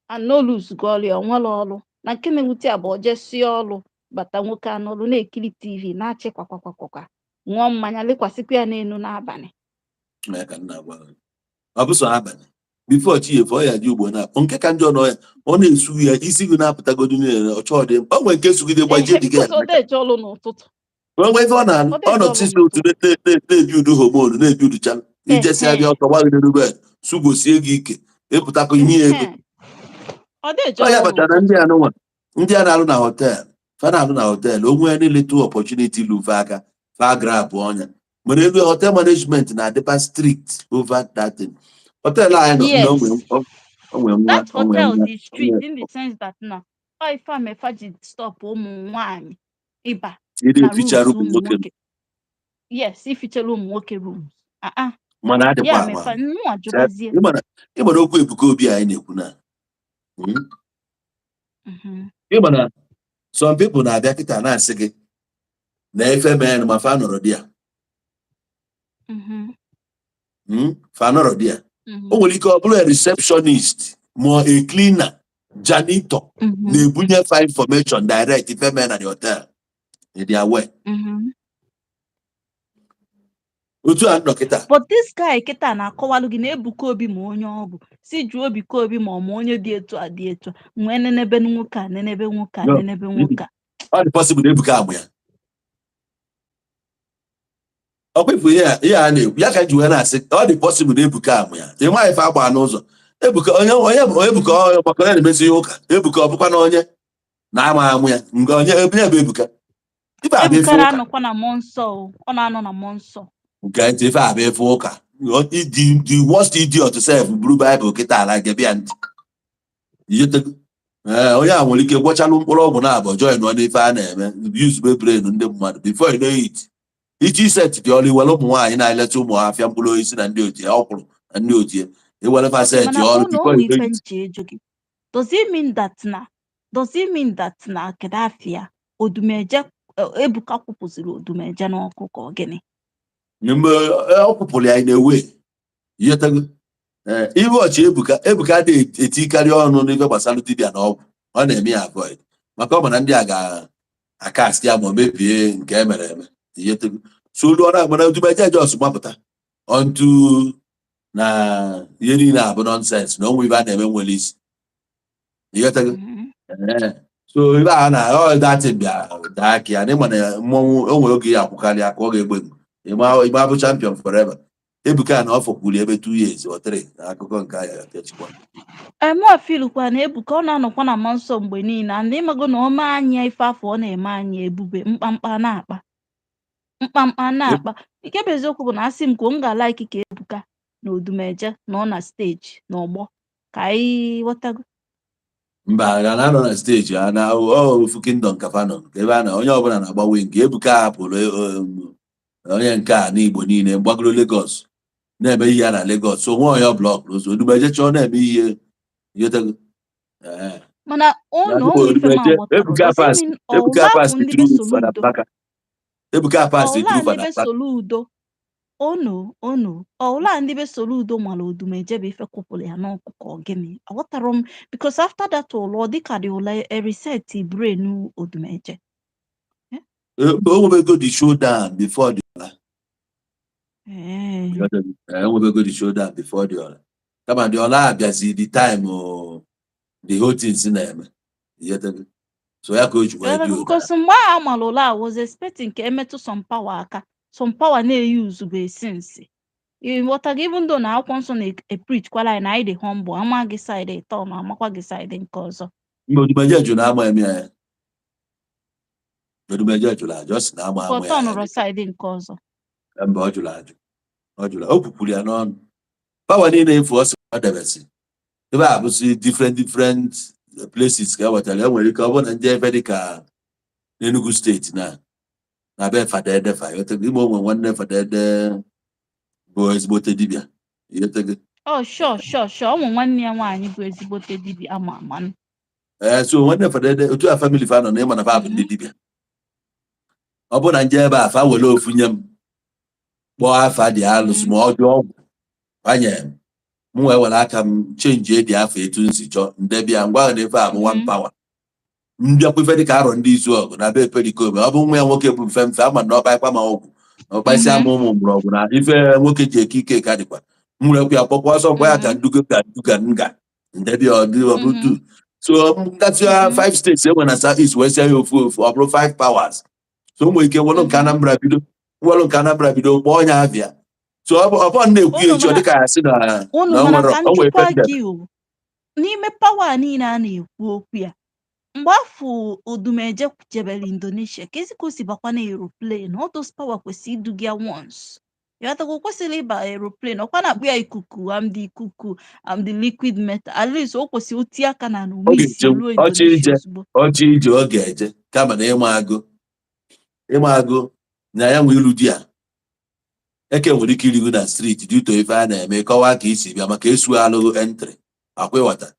[SPEAKER 2] and no lose go ọrụ ya, o nwere ọrụ. Na nke na-ewute ya bụ o jesie ọrụ bata, nwoke anọrụ na-ekiri TV, na-achị kwakwakwakwa, ṅụọ mmanya, lekwasịkwa ya n'elu n'abalị.
[SPEAKER 1] Ya ka m na-agwa gị. Ọ bụ sọ abalị before chi efe ọ ya dị ugbo na nke ka njọ nọ ya, ọ na-esu ya isi gị na-apụtagodu niile, ọ chọọ dị o nwere nke sugide gbajie dị gị.
[SPEAKER 2] Because ọ na-eje ọrụ n'ụtụtụ.
[SPEAKER 1] Onwe ife ọ na
[SPEAKER 2] Ọ
[SPEAKER 1] ọ nọ
[SPEAKER 2] na-eje ọrụ
[SPEAKER 1] tisi otu na-ebi udu hormone na-ebi uducha ijesi abịa ọtọ gbagide n'elu bed, sugwosie gị ike, ịpụtakọ ihe ya ego.
[SPEAKER 2] Ehe. Ọ na-eje
[SPEAKER 1] Ọ ya
[SPEAKER 2] ọrụ
[SPEAKER 1] kpatara
[SPEAKER 2] n'ụtụtụ.
[SPEAKER 1] Ndị anụnwa, ndị a na-alụ na hotel, fa na-alụ na hotel, o nwee any little opportunity lufe aka, fa grab ọnya. Mana elu hotel management na-adịba strict over that thing. Hotel anyị nọ na onwe nwa
[SPEAKER 2] That
[SPEAKER 1] onwe
[SPEAKER 2] hotel
[SPEAKER 1] nwa
[SPEAKER 2] dị strict in the sense that na ọ ife a mefa ji stop ụmụ nwanyị ịba
[SPEAKER 1] ịdị
[SPEAKER 2] na
[SPEAKER 1] eficha
[SPEAKER 2] rooms
[SPEAKER 1] room
[SPEAKER 2] ụmụ
[SPEAKER 1] nwoke.
[SPEAKER 2] Nwoke, yes, ifichara ụmụ nwoke rooms, ah ah.
[SPEAKER 1] Mana adịkwa
[SPEAKER 2] Ya
[SPEAKER 1] ama.
[SPEAKER 2] mefa nnụnwa jụbazie.
[SPEAKER 1] Ịmana okwu Ebuka Obi anyị na-ekwu na Ịma na some people na-abịa kịta na-asị gị na efe mee ma fa nọrọ di ya. Fa nọrọ di ya. O nwere ike ọ bụrụ a receptionist ma a cleaner, janitor na-ebunye fa information direct ife mee na the hotel. Dị aware. Otu a nọ kịta.
[SPEAKER 2] But this guy kịta na-akọwalụ gị na Ebuka Obi ma onye ọ bụ, si jụọ Ebuka Obi ma ọ ma onye dị etu a dị etu a, nwee nenebe nwoke a, nenebe nwoke a,
[SPEAKER 1] No.
[SPEAKER 2] nenebe nwoke a.
[SPEAKER 1] Ọ dị possible na Ebuka amụ ya. Ọ kwefu ihe a na-ekwu ya ka m ji wee na-asị ọ dị possible na Ebuka amụ ya. Ị nwaghị ife agba n'ụzọ Ebuka onye onye onye Ebuka onye maka onye na-emezi ihe ụka. Ebuka ọ bụkwa na onye na-ama amụ ya nga onye onye bụ Ebuka, ife a bụ ife
[SPEAKER 2] Ebuka
[SPEAKER 1] ụka.
[SPEAKER 2] Na-anọkwa na mmụọ nsọ o. Ọ na-anọ na mmụọ nsọ.
[SPEAKER 1] Nke ntị, ife a bụ ife ụka. The worst idiot sef buru Baịbụl kịta ala gebe ya ntị. Iyetego? Ee, onye a nwere ike gwọchalụ mkpụrụ ọgwụ na abụọ, join ọ n'ife a na-eme, use brain ndị mmadụ. Before you know it, iji set dị ọrụ, iwere ụmụ nwaanyị na-eleta ụmụ afịa mkpụrụ osisi na ndị otu ya, ọkwụrụ na ndị otu ya, iwere fa set
[SPEAKER 2] Mana
[SPEAKER 1] ọrụ
[SPEAKER 2] ụlọ
[SPEAKER 1] before
[SPEAKER 2] onwe
[SPEAKER 1] you know
[SPEAKER 2] ife
[SPEAKER 1] it.
[SPEAKER 2] nche ịjụ gị, does it mean that na kedu afịa Odumeje, Ebuka kwupụziri Odumeje n'ọkụ ka ọ gịnị?
[SPEAKER 1] Mgbe ọ kwupụrụ ya na-ewe iyetego. Ee, ihe ọchị Ebuka, Ebuka adịghị etikarị ọnụ n'ife gbasara dibịa na ọgwụ. Ọ na-eme ya avoid maka ọ ma na ndị a ga-akast ya ma o mebie nke e mere eme. Iyetego? So olu ọ na-agbara Odumeje just gbapụta onto na ihe niile abụ nonsense, na onwe ibe a na-eme nwere isi. Iyetego?
[SPEAKER 2] Mhm.
[SPEAKER 1] Ee. So ibe a na ọ datin bịa daa ka ya na ịma na mmọnwụ o nwere oge ya akwụkarị aka, ọ ga-egbe m ịma bụ champion forever. Ebuka na ọ fọkwuru ebe 2 years or 3 na akụkọ nke a ya apịachikwa.
[SPEAKER 2] Mụ filukwa na Ebuka ọ na-anọkwa na mmụọ nsọ mgbe niile, and ịmago na ọ mee anya ife afọ ọ na-eme anya ebube mkpamkpa na-akpa mkpamkpa na-akpa. Nke bụ eziokwu bụ na asị m kwuo, m ga-alike ka Ebuka na Odumeje nọ na stage n'ọgbọ ka anyị ghọtago.
[SPEAKER 1] Mba, a na-anọ na stage a na ọ ofu kingdom ka fa nọ, ka ebe a na onye ọbụla na-agbanwe nke Ebuka hapụrụ onye nke a n'Igbo niile gbagoro Lagos na-eme ihe ya na Lagos, so nwe onye block ụzọ. Odumeje chọọ na-eme ihe, ghọtago? Ee.
[SPEAKER 2] Mana ụnụ onwe ife m
[SPEAKER 1] Odumeje
[SPEAKER 2] aghọtara.
[SPEAKER 1] Ebuka
[SPEAKER 2] Does it
[SPEAKER 1] pass
[SPEAKER 2] mean
[SPEAKER 1] Ebuka
[SPEAKER 2] ọla
[SPEAKER 1] pass
[SPEAKER 2] bụ ndị be
[SPEAKER 1] through Fada
[SPEAKER 2] Soludo?
[SPEAKER 1] Mbaka. Ebuka pass
[SPEAKER 2] Ọla
[SPEAKER 1] through
[SPEAKER 2] ndị
[SPEAKER 1] Fada
[SPEAKER 2] be
[SPEAKER 1] Mbaka.
[SPEAKER 2] Soludo, ono ono ọla ndị be Soludo mara Odumeje bụ ife kwụpụrụ ya n'ọkụ ka ọ gịnị? Aghọtara m, because after that ụlọ, ọ dịka dị ụlọ e reset brain Odumeje.
[SPEAKER 1] O nwebego the showdown before the ọla.
[SPEAKER 2] Ee.
[SPEAKER 1] Enwebego the showdown before the ọla, kama the ọla abịazi the time o, the whole things na-eme. Ghọtago? So ya ka o ji wee dị otu.
[SPEAKER 2] Because mgbe a mara ụlọ, I was expecting ka emetụ some power aka, some power na-eyuzu bụ since, ịghọtago? Even though na akwụkwọ nsọ na-epreach kwala anyị na anyị dị humble, ama gị side ịtọ ma amakwa gị side nke ọzọ.
[SPEAKER 1] Mgbe Odumeje jụrụ na ama eme ya. Odumeje jụrụ ajụ, ọ sị na ama
[SPEAKER 2] Ka
[SPEAKER 1] ama
[SPEAKER 2] ọ
[SPEAKER 1] ya.
[SPEAKER 2] Tọnụrụ side nke ọzọ.
[SPEAKER 1] Mba, ọ jụrụ ajụ, ọ jụrụ, o kwukwuru ya n'ọnụ. Power niile efu ọ sị ọ debesi ebe a bụsị different different places ka e wetara. E nwere ike ọ bụrụ na ndị ebe dịka n'Enugu Steeti na be Fada Edefa, ịghọtago? Ime onwe nwanne Fada Ede bụ ezigbote dibịa, ịghọtago?
[SPEAKER 2] Oh, sure. Ụmụ nwanne ya nwaanyị bụ ezigbote dibịa ama ama.
[SPEAKER 1] Ee, so nwanne Fada Ede, otu a family fa nọ na ịma na fa bụ ndị dibịa. Ọ bụrụ na nje ebe a, fa were ofu nye m kpọọ afa dị alụsị ma ọ jụọ ọgwụ banye m, wee were aka m change dị afọ etu m si chọọ ndebịa ngwa ahụ na efe a bụ one power. Mbịakwa ife dịka arọ ndị izu ọgụ na be perikome, ọ bụ nwa ya nwoke bụ mfe mfe ama na ọkpa ma ọgwụ na ọkpaisi ama ụmụ mgbọrọgwụ na ife nwoke ji eke ike ka dịkwa m werekwa ya kpọkwa ọsọ kwa ya ka ndugo ka nduga nga ndebịa ọdị ọ bụ two. So ngasị five states enwe na South East wee sie ya ofu ofu, ọ bụrụ five powers. So o nwere ike nwere nke Anambra bido, nwere nke Anambra bido kpọọ onye abịa. So ọ bụ na-ekwu ya
[SPEAKER 2] Unu
[SPEAKER 1] echi ọ dịka ya sị na
[SPEAKER 2] unu
[SPEAKER 1] na o
[SPEAKER 2] mana
[SPEAKER 1] nwere
[SPEAKER 2] ka
[SPEAKER 1] o nwere
[SPEAKER 2] njikwa
[SPEAKER 1] ife ndebe.
[SPEAKER 2] Gị o n'ime power niile a na-ekwu okwu ya, mgbe afọ Odumeje jebere Indonesia, ka ezi ka o si bakwa na aeroplane? All those power kwesịrị iduga ya once, ịghọtago? O kwesịrị ịba aeroplane. Ọkwa na-akpụ ya ikuku, am the ikuku, am the liquid metal. At least o kwesịrị otie aka na
[SPEAKER 1] Ọ
[SPEAKER 2] ume isi
[SPEAKER 1] ga-eje
[SPEAKER 2] ruo
[SPEAKER 1] ọchị
[SPEAKER 2] Indonesia
[SPEAKER 1] ije
[SPEAKER 2] ozugbo.
[SPEAKER 1] Ọchị ije, ọ ga-eje, kama na ịma agụ ịma agụ na ya nwe ilu di ya eke nwere ike irigo na street due to ife a na-eme. Kọwaa ka isi bịa maka esu alụghị entry akwa, ịghọta?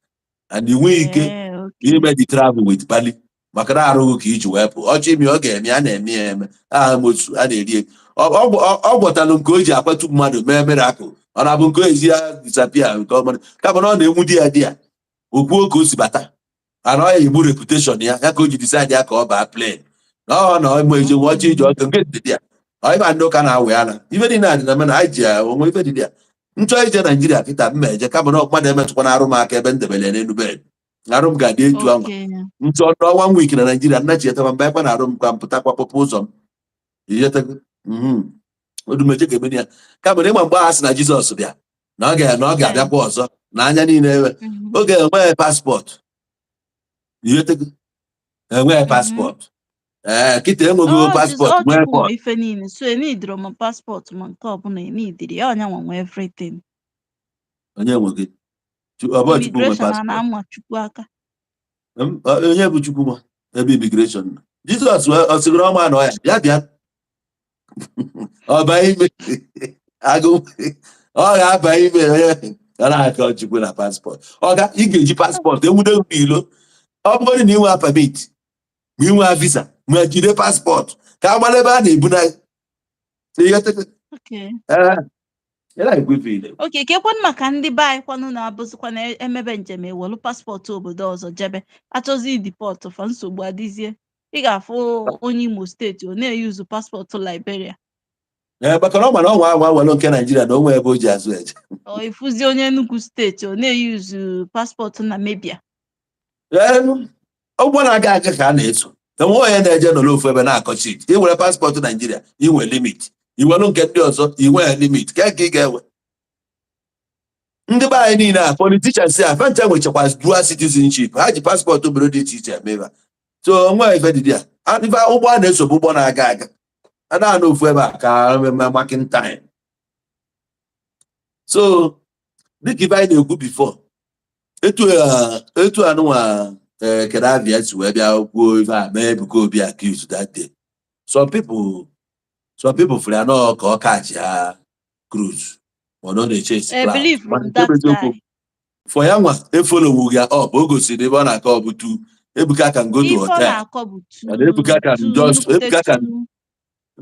[SPEAKER 1] And ị nweghị ike ime the travel with pali maka na arụghị ka iji wee pụ. Ọchị imi ọ ga-eme, a na-eme ya eme aha mosu a na-eri eri. Ọ gwọtalụ nke o ji akwatu mmadụ mee miracle, ọ na-abụ nke o ezi ya disappear nke ọma, kama na ọ na-enwu di ya di ya okwuo ka o si bata ana ọ ya egbu reputation ya, ya ka o ji decide ya ka ọ baa plane na ọ na ọmụ eje nwe ọchị ije ọkụ nke dị ya. Ọ ịba ndị ụka na-awụ ya na ife niile a dị na mana anyị ji ya onwe ife dị ya. Nchọ ije Naijiria kịta, mma eje, kama na mmadụ emetụkwana arụ m aka ebe m debere ya n'elu bed. Arụ m ga-adị etu anwa. Nchọ nọ one week na Naijiria, nna chietaba mgbe ekwe na arụ m ka m pụtakwa kpọpụ ụzọ m ihetego. Odumeje ga-emeni ya, kama na ịma mgbe a sị na Jizọs bịa na ọ ga-abịakwa ọzọ na anya niile ewe oge enweghị passport, ihetego? Enweghị passport. Ee, kịta enweghị
[SPEAKER 2] Ọ
[SPEAKER 1] passport
[SPEAKER 2] Ọ
[SPEAKER 1] nwee
[SPEAKER 2] Chukwu
[SPEAKER 1] pọt.
[SPEAKER 2] Nwe ife niile, so enidiri ma passport ma nke ọbụla enidiri ya, ọnya nwe everything.
[SPEAKER 1] Onye nwe gị? Ọ bụ Chukwu nwe
[SPEAKER 2] Immigration a
[SPEAKER 1] passport.
[SPEAKER 2] na-ama Chukwu aka.
[SPEAKER 1] Onye bụ Chukwu nwa ebe immigration nọ? Jizọs ọ sịgoro ọma na ọ ya bịa bịa ọba ime agụ ọ ga-aba ime onye ọ na-akọ Chukwu na passport. Ọ ga ị ga-eji passport enwude gị ilo. Ọ bụgodị na inwe permit ma inwe visa ma jide passport ka a mara ebe a na-ebuna. Ịghọtago?
[SPEAKER 2] Okay.
[SPEAKER 1] Ee, ị na-ekwu ife ị na-ekwu.
[SPEAKER 2] Okay, kekwanụ maka ndị be anyị kwanụ na-abụzikwa na emebe njem ewelu passport obodo ọzọ jebe, achọzi ideport fa, nsogbu adịzie. Ị ga-afụ onye Imo Steeti ọ na-eyuzu passport Liberia.
[SPEAKER 1] Ee, maka na ọ ma na ọ nwa anwa welu nke Naijiria na onwe ebe o ji azụ eje.
[SPEAKER 2] Ọ ịfụzi onye Enugu Steeti ọ na-eyuzu passport Namibia.
[SPEAKER 1] Ee, ụgbọ na-aga aga ka a na-eso. Enwe onye na-eje nọrọ ofu ebe na-akọ shit. Iwere passport Naijiria, inwe limit. Iwelu nke ndị ọzọ, inwe limit ke ka ị ga-ewe. Ndị be anyị niile a, politicians a, fancha nwechakwa dual citizenship. Ha ji passport obodo dị iche iche eme ebe a. So onwe ife dị ya. Ife ụgbọ a na-eso bụ ụgbọ na-aga aga, a na-anọ ofu ebe a ka marking time. So dịka ife anyị na-ekwu before, etu anụnwa ee kedavia si wee bịa kwuo ife a mee Ebuka Obi accuse that day, some people fụrụ ya nọọ ka ọ kachi ha cruise mana ọ na-eche
[SPEAKER 2] I
[SPEAKER 1] clout.
[SPEAKER 2] believe
[SPEAKER 1] Mana
[SPEAKER 2] from
[SPEAKER 1] nke
[SPEAKER 2] that
[SPEAKER 1] bụ eziokwu,
[SPEAKER 2] guy.
[SPEAKER 1] For ya nwa efollowwu ya up, o gosiri ebe ọ na-akọ ọ bụ tu Ebuka can go to
[SPEAKER 2] Ife ọ
[SPEAKER 1] hotel
[SPEAKER 2] na-akọ bụ tu
[SPEAKER 1] And Ebuka can
[SPEAKER 2] tu
[SPEAKER 1] just
[SPEAKER 2] nnukwute
[SPEAKER 1] Ebuka can
[SPEAKER 2] tu.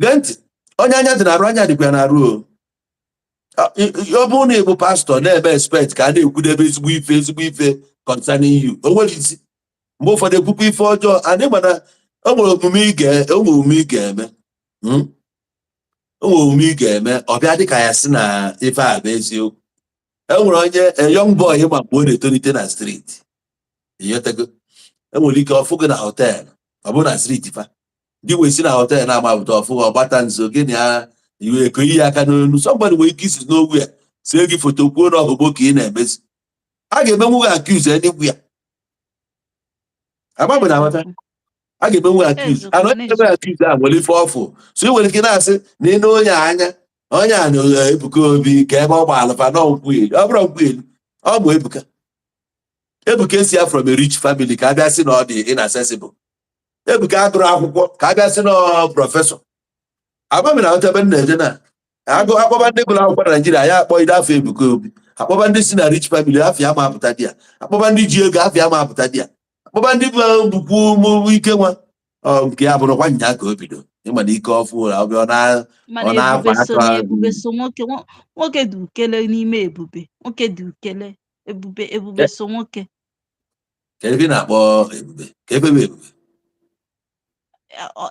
[SPEAKER 1] Gee ntị, onye anya dị n'arụ, anya dịkwa ya n'arụ o. Ọ bụrụ na ị bụ pastọ na-eme expect ka a na-ekwudebe ezigbo ife, ezigbo ife concerning you, o nwere isi. Mgbe ụfọdụ ekwukwa ife ọjọọ anyị, mana o nwere omume ị ga o nwere omume ị ga-eme, O nwere omume ị ga-eme, ọ bịa dịka ya sị na ife a bụ eziokwu. E nwere onye a young boy ma mgbe ọ na-etolite na street, ịghọtago? E nwere ike ọfụ gị na hotel, ọ bụrụ na street fa gị wee si na hotel na-amapụta, ọfụ gị, ọgbata nso gị na ya iwe eko iyi aka n'olu. Somebody nwere ike isi n'ogwu ya see gị foto kwuo na ọhụgbo ka ị na-emezi, a ga-emenwu gị accuse enigwu ya. Agbanwe na aghọta, a A ga-emenwe accuse
[SPEAKER 2] Eziokwu
[SPEAKER 1] and onye
[SPEAKER 2] na
[SPEAKER 1] na-eme accuse a nwere ife ọfụ. So ị nwere ike na-asị na ị na onye a anya, onye a na Ebuka Obi ka ebe ọ gba alụfa na nkwụ elu. Ọ bụrụ nkwụ elu, ọ bụ Ebuka. Ebuka esi ya from a rich family ka a bịa sị na ọ dị inaccessible. Ebuka agụrụ akwụkwọ ka a bịa sị na ọ professor. Agba na ebe m na-eje na agụ akpọba ndị gụrụ akwụkwọ na Naijiria, ya akpọ ide afọ Ebuka Obi, akpọba ndị si na rich family, afọ ya ma apụta di ya, akpọba ndị ji ego, afọ ya ma apụta di ya, akpọba ndị bụ bụkwu ụmụ ike nwa. Ọ nke ya bụrụkwa nya ka o bido ịma na ike ọfụ ọbịa ọ na
[SPEAKER 2] Mana
[SPEAKER 1] ọ na-akwa
[SPEAKER 2] ebube so na
[SPEAKER 1] aka.
[SPEAKER 2] Ebube so nwoke, nwoke dị ukele n'ime ebube. Nwoke dị ukele, ebube, ebube so nwoke.
[SPEAKER 1] Ka ebe ị na-akpọ ebube, ka ebe bụ ebube?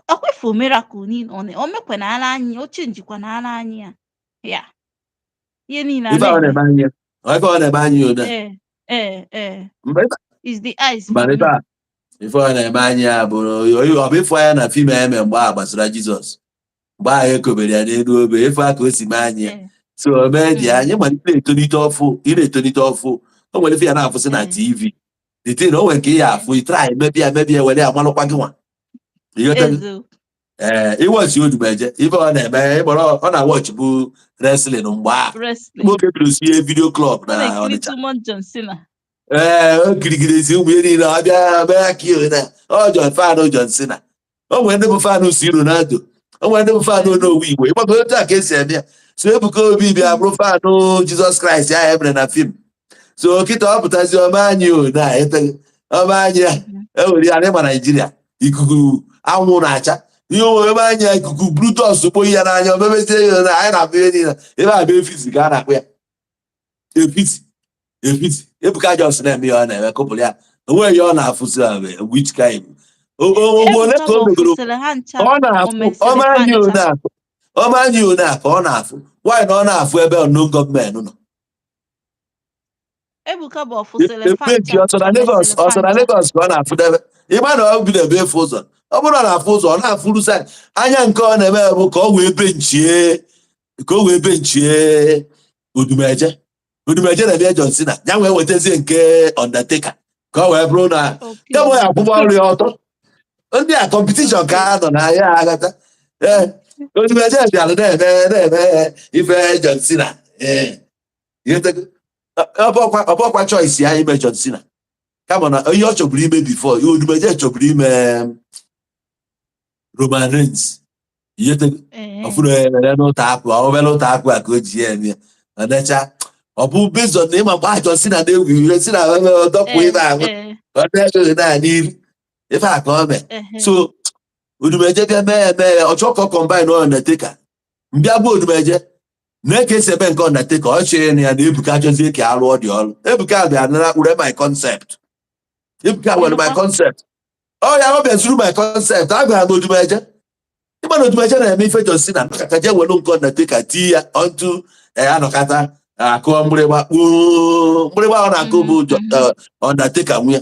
[SPEAKER 2] Ọkwefu miracle niile ọ o mekwanara anyị, o chenjikwa n'ala anyị ya ya ihe niile a
[SPEAKER 1] Ife ọ
[SPEAKER 2] na-eme.
[SPEAKER 1] Na-eme anyị, ife ọ na-eme anyị one.
[SPEAKER 2] Ee.
[SPEAKER 1] Mgbe
[SPEAKER 2] Is the eyes
[SPEAKER 1] mana
[SPEAKER 2] for
[SPEAKER 1] ife
[SPEAKER 2] me.
[SPEAKER 1] a, ife ọ na-eme anyị ya bụ ọ bụ ịfụ anya na film eme mgbe a gbasara Jizọs, mgbe ahụ ekobere ya n'elu obe, ife a ka o si mee anyị ya. So o mee dị anyị ma ị na-etolite ọfụ, ị na-etolite ọfụ, o nwere ife ya na-afụsị na TV, the thing o nwere nke ị ya afụ, ị try mebi ya, mebi ya, were ya malụkwa gị nwa. Ịghọtago?
[SPEAKER 2] Eziokwu.
[SPEAKER 1] Ee, ịwọchi Odumeje, ife ọ na-eme, ịgbọrọ ọ na-awọchi bụ wrestling mgbe a
[SPEAKER 2] Wrestling.
[SPEAKER 1] mgbe oge bidoro sie video club
[SPEAKER 2] Ọ
[SPEAKER 1] na
[SPEAKER 2] na-ekiri
[SPEAKER 1] Ọnịcha.
[SPEAKER 2] too much John Cena.
[SPEAKER 1] Ee, o kirigidezi ụmụ ihe niile, ọ bịa mee ka ihe na ọ John fan John Cena. O nwere ndị bụ fan si Ronaldo, o nwere ndị bụ fan Onowu Igbo. Ịgbago otu a ka esi eme ya. So Ebuka Obi bịa bụrụ fan Jizọs Kraịst ahụ emere na film. So kịta ọ pụtazi ọma anyị o na eteghị ọma anyị ya ewere ya n'ịma Naijiria, ikuku anwụ na-acha ihe onwe ebe anya ikuku Brutus kpoyi ya n'anya, o memezie ya na anyị na-abụ ihe niile ebe a bụ efisi ka a na-akpụ ya efisi efisi. Ebuka just na-eme ihe ọ na-eme, kụpụrụ ya onweghị ihe ọ na-afụsi which kind ogbo ole
[SPEAKER 2] Ebuka
[SPEAKER 1] ka o
[SPEAKER 2] bụ
[SPEAKER 1] megoro.
[SPEAKER 2] ofusịrị ha ncha.
[SPEAKER 1] Ọ na-afụ
[SPEAKER 2] O mesịrị
[SPEAKER 1] ọma
[SPEAKER 2] fa
[SPEAKER 1] anyị
[SPEAKER 2] ncha.
[SPEAKER 1] one afụ ọma anyị one a ka ọ na-afụ nwaanyị na ọ na-afụ ebe unknown gọọmenti nọ.
[SPEAKER 2] Ebuka bụ ọfụsịrị fa
[SPEAKER 1] Ebe
[SPEAKER 2] ncha.
[SPEAKER 1] ji ọsọ na
[SPEAKER 2] O
[SPEAKER 1] Lagos
[SPEAKER 2] mesịrị fa
[SPEAKER 1] ọsọ na
[SPEAKER 2] ncha.
[SPEAKER 1] Lagos ka ọ na-afụdebe. Ịma na ọ bido ebe efu ụzọ, ọ bụrụ na ọ na-afụ ụzọ, ọ na-afụrụ sa anya nke ọ na-eme bụ ka ọ wee benchie, ka o wee benchie Odumeje. Odumeje na-eme John Cena, ya wee wetazie nke Undertaker ka ọ wee bụrụ na kama ya akwụkwọ ọrụ ya ọtọ. Ndị a competition ka a nọ na ya aghata. Ee, Odumeje bịara na-eme ife John Cena. Ee, ọ bụkwa choice ya ime John Cena, kama na ihe ọ chọburu ime before, Odumeje chọburu ime Roman Reigns. Ihe ọfụrụ ere n'ụta akpụ, obere ụta akpụ a ka o ji ya eme ya. Ọ necha, ọ bụ based on na ịma mgbe John Cena na-egwu ihe si na dọpụ ife ahụ, ọ na-echeghị na n'iru ife a ka ọ mee. So Odumeje bịa mee ya, mee ya, ọ chọọ ka ọ combine Undertaker. Mbịa gwa Odumeje na ka esi eme nke Undertaker, ọ chọrọ ya na Ebuka chọzie ka alụọ dị ọrụ. Ebuka bịa nara were my concept. Ebuka were my concept, ọ ya ọ bịa zuru my concept. A gwara m Odumeje, ịma na Odumeje na-eme ife John Cena nakata je welu nke Undertaker tii ya onto anọkata akụọ mgbịrịgba kpuo mgbịrịgba ọ na-akụ bụ Undertaker nwunye.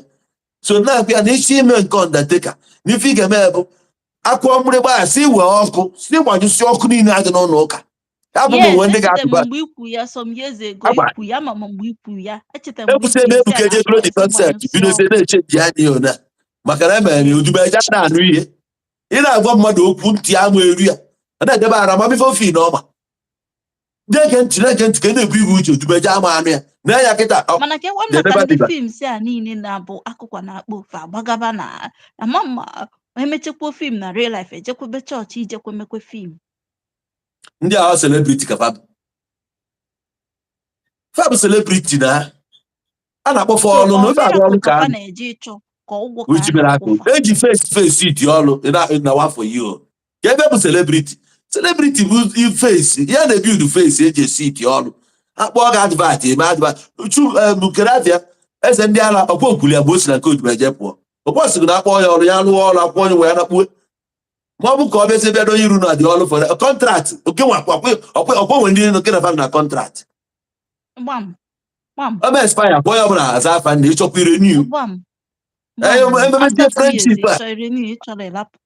[SPEAKER 1] So na-akụ ya na isi ime nke Undertaker na ife ị ga-eme bụ akụọ mgbịrịgba a, si wee ọkụ, si gbanyụsị ọkụ niile adị n'ụlọ ụka ya bụ
[SPEAKER 2] Yes,
[SPEAKER 1] onwe ndị
[SPEAKER 2] echetara m
[SPEAKER 1] ga-atụba
[SPEAKER 2] mgbe ikwu ya some years ago.
[SPEAKER 1] Agba.
[SPEAKER 2] Ikwu ya, ama m mgbe ikwu ya, echetara m mgbe
[SPEAKER 1] Ekwusị
[SPEAKER 2] ikwu
[SPEAKER 1] ebe
[SPEAKER 2] ya si
[SPEAKER 1] Ebuka
[SPEAKER 2] a
[SPEAKER 1] ejegoro
[SPEAKER 2] na-akpọ
[SPEAKER 1] the
[SPEAKER 2] esi
[SPEAKER 1] concept
[SPEAKER 2] gbanyụsị
[SPEAKER 1] bidozie
[SPEAKER 2] ọkụ.
[SPEAKER 1] na-echenji anya ya ona maka na emere ya Odumeje na-anụ ihe ị na-agwa mmadụ okwu, ntị ama eru ya, ọ na-edebe ara ma bife ofe na ọma na-ege ntị, na-ege ntị ka ị na-ebu igwe uche. Odumeje ama anụ ya na ya kịta
[SPEAKER 2] Mana ka ịgwa m
[SPEAKER 1] na-edebe
[SPEAKER 2] maka ndị
[SPEAKER 1] dịba.
[SPEAKER 2] Films a niile na-abụ akụkọ na-akpọ ofe agbagaba na ama ma emechekwa film na real life, ejekwebe chọọchị ijekwe mekwe film.
[SPEAKER 1] Ndị ahụ celebrity ka fa bụ, fa bụ celebrity na a na-akpọfe
[SPEAKER 2] So
[SPEAKER 1] ọrụ na
[SPEAKER 2] ọ
[SPEAKER 1] ofe arụ
[SPEAKER 2] miracle
[SPEAKER 1] ọrụ
[SPEAKER 2] ka
[SPEAKER 1] ka
[SPEAKER 2] fa
[SPEAKER 1] a
[SPEAKER 2] na-eje ịchọ ka ụgwọ ka a
[SPEAKER 1] which miracle?
[SPEAKER 2] na-akwụ fa.
[SPEAKER 1] Eji face face iti ọrụ na wafọ yi o ka ebe bụ celebrity. Celebrity bụ face ya na build face eji esi iti ọrụ, akpọọ gị advert, eme advert chu nkere afịa eze ndị ala ọkwa okwuli ya mgbe o si na nke Odumeje pụọ. Ọkwa sịrị na akpọọ ya ọrụ, ya rụọ ọrụ, akwụkwọ onye wee nakpuo, ma ọ bụ ka ọ bịazie bịa donye iru na dị ọrụ fọrọ contract oke nwa ọkwa ọkwa nwere ndị nke na fa na contract.
[SPEAKER 2] Gbam gbam.
[SPEAKER 1] Ọ bụ expire, kpọọ ya ọbụla aza afa na ịchọkwa ire new.
[SPEAKER 2] Gbam.
[SPEAKER 1] Ee,
[SPEAKER 2] Gbam.
[SPEAKER 1] emebezie
[SPEAKER 2] After 2 years,
[SPEAKER 1] friendship a.
[SPEAKER 2] ịchọ ire new, ịchọrọ ịlapụ.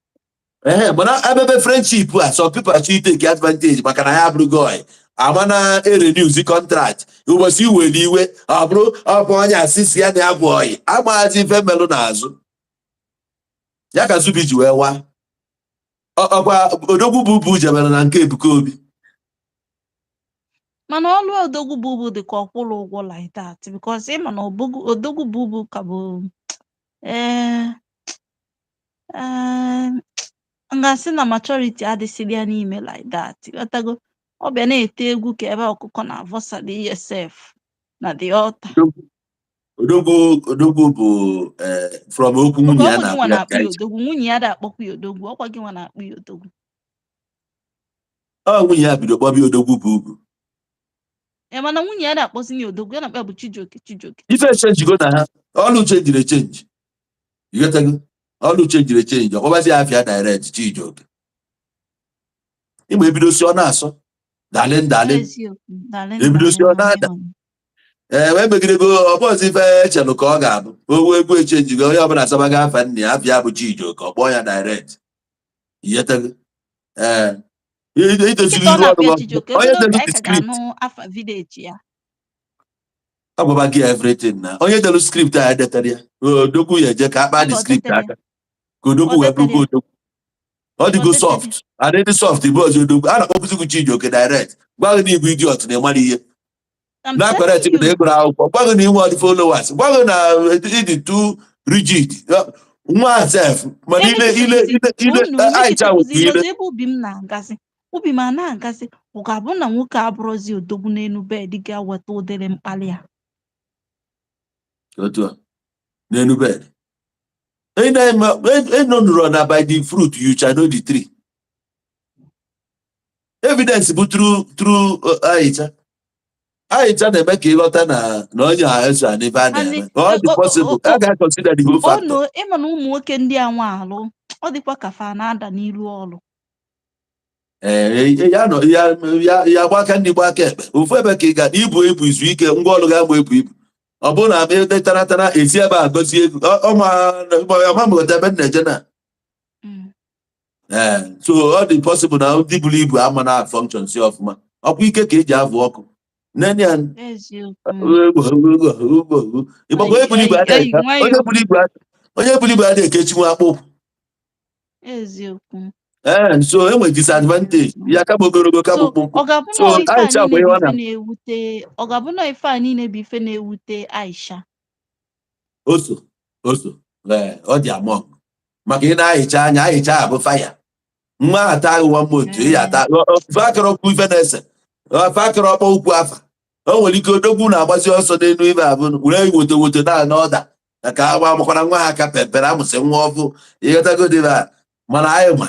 [SPEAKER 1] Ee, mana ebebe friendship a, some people achọ take advantage maka na ya abụrụgo oyi ama na erenewzi contract ụbọchị iwere iwe, ọ bụrụ ọ bụ onye asịsị ya na ya bụ oyi amaghịzi ife melụ n'azụ. Ya ka Zubi ji wee wa. Ọkwa Odogwu bụ bụ jebere na nke Ebuka Obi.
[SPEAKER 2] Mana ọlụ Odogwu Bubu dị ka ọkwụrụ ụgwọ like that, because ịma na Odogwu Bubu ka bụ ee m ga-asị na maturity adịsịrị ya n'ime like that. Ịghọtago? Ọ bịa na-ete egwu ka ebe ọkụkọ na-avọsara ihe sef na the altar.
[SPEAKER 1] Odogwu bụ from okwu
[SPEAKER 2] Oge
[SPEAKER 1] nwunye ya
[SPEAKER 2] ọ bụ gị nwa
[SPEAKER 1] na-akpụ ya
[SPEAKER 2] na-akpụ
[SPEAKER 1] ka
[SPEAKER 2] ya odogwu, nwunye ya da akpọkwa ya odogwu, ọkwa gị nwa na-akpụ ya odogwu.
[SPEAKER 1] Ọ nwunye ya bido kpọba ya Odogwu bụ ugwu.
[SPEAKER 2] Ee, mana nwunye ya na-akpọzi ya odogwu, ya na-akpọ ya bụ Chijioke, Chijioke.
[SPEAKER 1] Ife chenjigo na ha, ọlụ chenjiri echenji. Ịghọtago? Ọlụ chenjiri echenji, ọkpọbazi ya afịa direct, Chijioke. Ịma ebidosi ọ na-asọ darling, darling.
[SPEAKER 2] Eziokwu, darling.
[SPEAKER 1] Ebidosi ọ
[SPEAKER 2] Darling,
[SPEAKER 1] na-ada.
[SPEAKER 2] honey, honey.
[SPEAKER 1] Ee, wee megidego ọbọzi ife echelụ ka ọ ga-abụ owu egwu echenjigo, onye ọbụla asabaga afa nna ya, afịa bụ Chijioke, ọ kpọọ ya direct. Ịghọtago? Ee, idoziri
[SPEAKER 2] Nkịta ọ
[SPEAKER 1] iru
[SPEAKER 2] na-akpọ ya
[SPEAKER 1] ọrụ
[SPEAKER 2] Chijioke,
[SPEAKER 1] onye
[SPEAKER 2] obere oge
[SPEAKER 1] delu
[SPEAKER 2] anyị
[SPEAKER 1] the
[SPEAKER 2] ka
[SPEAKER 1] script.
[SPEAKER 2] ga-anụ afa village ya.
[SPEAKER 1] Agwaba gị everything na onye delu script a edetara ya, Odogwu ya eje ka akpa the
[SPEAKER 2] Mba, ọ
[SPEAKER 1] script
[SPEAKER 2] detere ya.
[SPEAKER 1] aka ka Odogwu
[SPEAKER 2] Ọ
[SPEAKER 1] wee
[SPEAKER 2] detere
[SPEAKER 1] bụrụkwa
[SPEAKER 2] ya.
[SPEAKER 1] Odogwu. Ọ dịgo
[SPEAKER 2] Ọ detere.
[SPEAKER 1] Soft adịdị soft bụ ọzọ. Odogwu a na-akpọpụzi gị Chijioke direct, gwa gị na ịbụ idiot na ịmara ihe.
[SPEAKER 2] I'm
[SPEAKER 1] Na correct
[SPEAKER 2] telling
[SPEAKER 1] na
[SPEAKER 2] you.
[SPEAKER 1] ịgụrụ akwụkwọ, gwa gị na inwe ọdị followers, gwa gị na ịdị too rigid, nwa sef, mana ile ile ile ile
[SPEAKER 2] Unu
[SPEAKER 1] Aisha nwekwa
[SPEAKER 2] mekịtakwuzi
[SPEAKER 1] ile.
[SPEAKER 2] ilozi ebe obi m na-agazi, obi m a na-agazi, ọ ga-abụ na nwoke abụrụzi odogwu n'elu bed ga-eweta ụdịrị mkpali a?
[SPEAKER 1] Otu a n'elu bed ịnọnụrụ na by the fruit you shall know the tree. Evidence bụ true true. Aisha, Aisha na-eme ka ịghọta na onye a eso n'ife a na-eme. Ọ dị possible a ga-consider the whole factor.
[SPEAKER 2] Onu ịma na ụmụ nwoke ndị a nwa alụ, ọ dịkwa ka fa na-ada n'ilu ọlụ.
[SPEAKER 1] Ee, ya nọ ya ya ya gba aka ndị gba aka ekpe, ofu ebe ka ị ga ibu ibu izu ike, ngwa ọrụ ga-agba ebu ibu. Ọ bụrụ na ede tara tara esi ebe a gozie ego ọma ọma mụta ebe m na-eje na. Ee, so ọ dị possible na ndị buru ibu ama na function si ọfụma. Ọkwa ike ka eji avụ ọkụ nene ya.
[SPEAKER 2] Eziokwu.
[SPEAKER 1] Ịgbakwa onye buru ibu adịghị onye buru ibu adịghị ekechinwu akpụ ụkwụ.
[SPEAKER 2] Eziokwu.
[SPEAKER 1] Ee, so enwe disadvantage ya kama ogologo kama
[SPEAKER 2] So
[SPEAKER 1] mkpụmkpụ.
[SPEAKER 2] ọ ga-abụ
[SPEAKER 1] So
[SPEAKER 2] na ife a
[SPEAKER 1] Aisha bụ
[SPEAKER 2] niile
[SPEAKER 1] ihe
[SPEAKER 2] bụ
[SPEAKER 1] ọ
[SPEAKER 2] ife
[SPEAKER 1] na
[SPEAKER 2] na-ewute, ọ ga-abụ na ife a niile bụ ife na-ewute Aisha?
[SPEAKER 1] Oso oso, ee, ọ dị among maka ị na-ahịcha anya, ahịcha abụ faya nwa ata ahụ nwa otu ị ata ofe akọrọ okwu, ife na-ese ofe akọrọ ọkpọ ukwu afa. O nwere ike odogwu na-agbazi ọsọ n'elu ibe abụ were woto woto na n'ọda na ka agba amakwara nwa ha aka pepere amụsị nwa ọfụ. Ịghọtagodị a? Mana anyị ma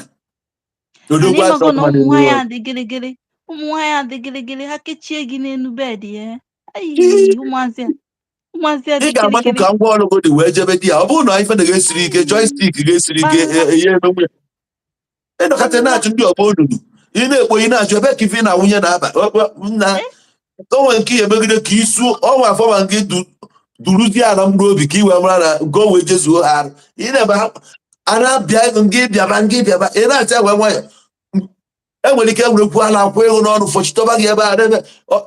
[SPEAKER 1] odogwu
[SPEAKER 2] Mana
[SPEAKER 1] asọ
[SPEAKER 2] ịmago na
[SPEAKER 1] mmadụ
[SPEAKER 2] ụmụ nwaanyị
[SPEAKER 1] n'elu.
[SPEAKER 2] adị gịrịgịrị, ụmụ nwaanyị adị gịrịgịrị, ha kechie gị n'elu bed ya. Ayi, ụmụazị a, ụmụazị a dị
[SPEAKER 1] Ị ga-amanụ
[SPEAKER 2] kịrịkịrị.
[SPEAKER 1] ka ngwa ọrụ gị dị wee jebe di ya. Ọ bụrụ na ife na ga-esiri ike, joystick ga-esiri ike.
[SPEAKER 2] Gbala.
[SPEAKER 1] Ihe emenwu ya ịnọkọta na-achụ ndị ọgbọ onunu, ị na-ekpo, ị na-achụ ebe ka ife ị na-awụnye na-aba nna. O nwere nke ihe megide ka isu ọnwa afọ ma nke duruzie ala mkpụrụ obi ka ị wee mara na nke o wee jezuo ha arụ. Ị na-ebe ha a na-abịa ngị bịaba, ngị bịaba, ị na-achọ egwe nwayọ. Enwere ike enwerekwu ala akwụ ịhụ n'ọnụ fọchitọba gị ebe a n'ebe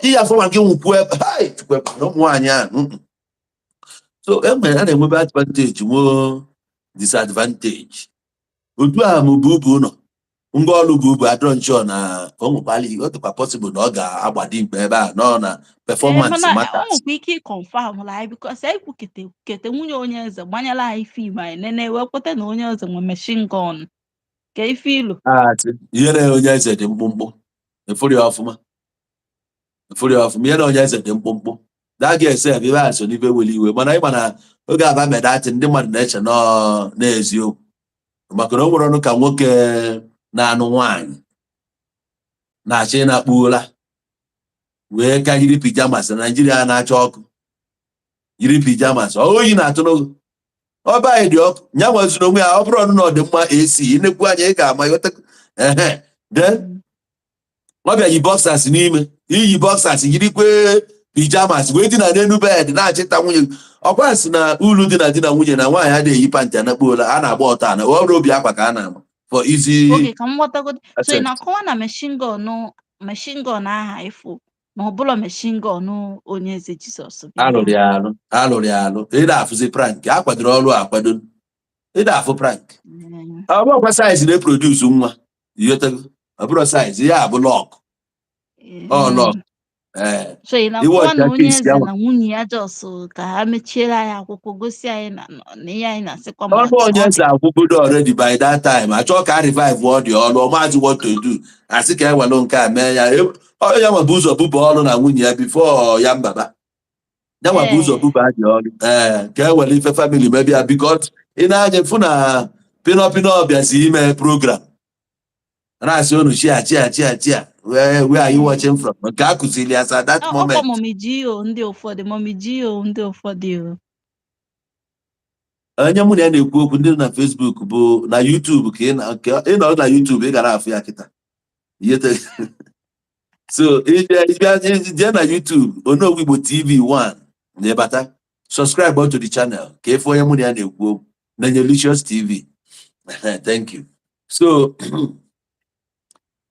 [SPEAKER 1] ihe afọ ma gị nwụkwu ebe hai chukwu na ụmụ nwaanyị a. So enwere a na-enwebe advantage, nwee disadvantage. Otu a ma bụ ubu nọ ngwa ọrụ bụ ubu adọrọ nchọ na o nwekwara ọ dịkwa possible na ọ ga-agbadi mkpe ebe a nọ na performance
[SPEAKER 2] Mana o
[SPEAKER 1] matters.
[SPEAKER 2] Nwekwa ike ịconfirm la anyị, because anyị kwukete kwukete, nwunye onye eze gbanyela anyị film, anyị nene wee kweta na onye eze nwe machine gun ka ife ilu.
[SPEAKER 1] Ah, ihere onye eze dị mkpụmkpụ, efuri ya ọfụma, efuri ya ọfụma. Ihere onye eze dị mkpụmkpụ daga ese ebe ibe a so n'ibe weli iwe. Mana ịma na oge aba medatị, ndị mmadụ na-eche nọọ n'eziokwu maka na o nwere ọnụ ka nwoke na-anụ nwaanyị na-achọ ịnakpu ụra wee ka yiri pyjamas na Naijiria na-acha ọkụ, yiri pyjamas, oyi na-atụ n'oge ọba anyị dị ọkụ. Ya nweziri onwe ya, ọ bụrụ ọnụ na ọ dị mma AC inekwu anya, ị ga-ama ịghọta. Ehe, then ọ bịa yi boxers n'ime, iyi boxers, yirikwe pyjamas wee dina n'elu bed na-achịta nwunye. Ọkwa sị na ulu dị na di na nwunye na nwaanyị adịghị eyi pant anakpu ụla, a na-agba ọtọ ana ọrụ obi akwa ka a na-ama for easy
[SPEAKER 2] Oge ka m ghọtagodo, so ị
[SPEAKER 1] access.
[SPEAKER 2] na-akọwa na machine gun aha ịfụ na ọbụla machine gun onye eze Jizọs bụ ihe
[SPEAKER 1] Alụrụ ya alụ, alụrụ ya alụ. Ị na-afụzi prank a kwadoro ọrụ a akwado. Ịda afụ prank. Ọ bụrụkwa size na-eproduce nwa, ịghọtago? Ọ bụrụ size ya bụ luck. Ọ luck. Ee.
[SPEAKER 2] So ị
[SPEAKER 1] Iwe
[SPEAKER 2] na-akọwa
[SPEAKER 1] ọcha
[SPEAKER 2] na onye
[SPEAKER 1] case
[SPEAKER 2] eze
[SPEAKER 1] ya nwa.
[SPEAKER 2] na nwunye ya just ka ha mechiere anyị akwụkwọ, gosi anyị na ihe anyị na-asịkwa ma
[SPEAKER 1] Ọnụ
[SPEAKER 2] na
[SPEAKER 1] onye
[SPEAKER 2] ọ dị.
[SPEAKER 1] Eze agwụgodo already by that time. Achọ ka a revive ọ dị ọlụ ọmazi what to do, asị ka ewelu nke a mee ya. Ọ ya nwa bụ ụzọ buba ọlụ na nwunye ya before ya mbaba ya nwa bụ ụzọ buba dị ọlụ. Ee, ka ewere ife family mebia, because ị na-anya fụ na Pino Pino bịazi ime program na-asị unu chia chia chia chia, where are you watching from? Nke a kụziri ya sa that
[SPEAKER 2] Ọkwa
[SPEAKER 1] moment.
[SPEAKER 2] Mommy G.O ndị ụfọdụ, Mommy G.O ndị ụfọdụ o.
[SPEAKER 1] Onye mụ na ya na-ekwu okwu, ndị nọ na Facebook bụ na YouTube, ka ị nọrọ na YouTube, ị gara afụ ya kịta. So ije bịa jee na YouTube, Onowu Igbo TV 1, na ịbata, subscribe to the channel ka ịfụ onye mụ na ya na-ekwu okwu na Nyelicious TV. Thank you. So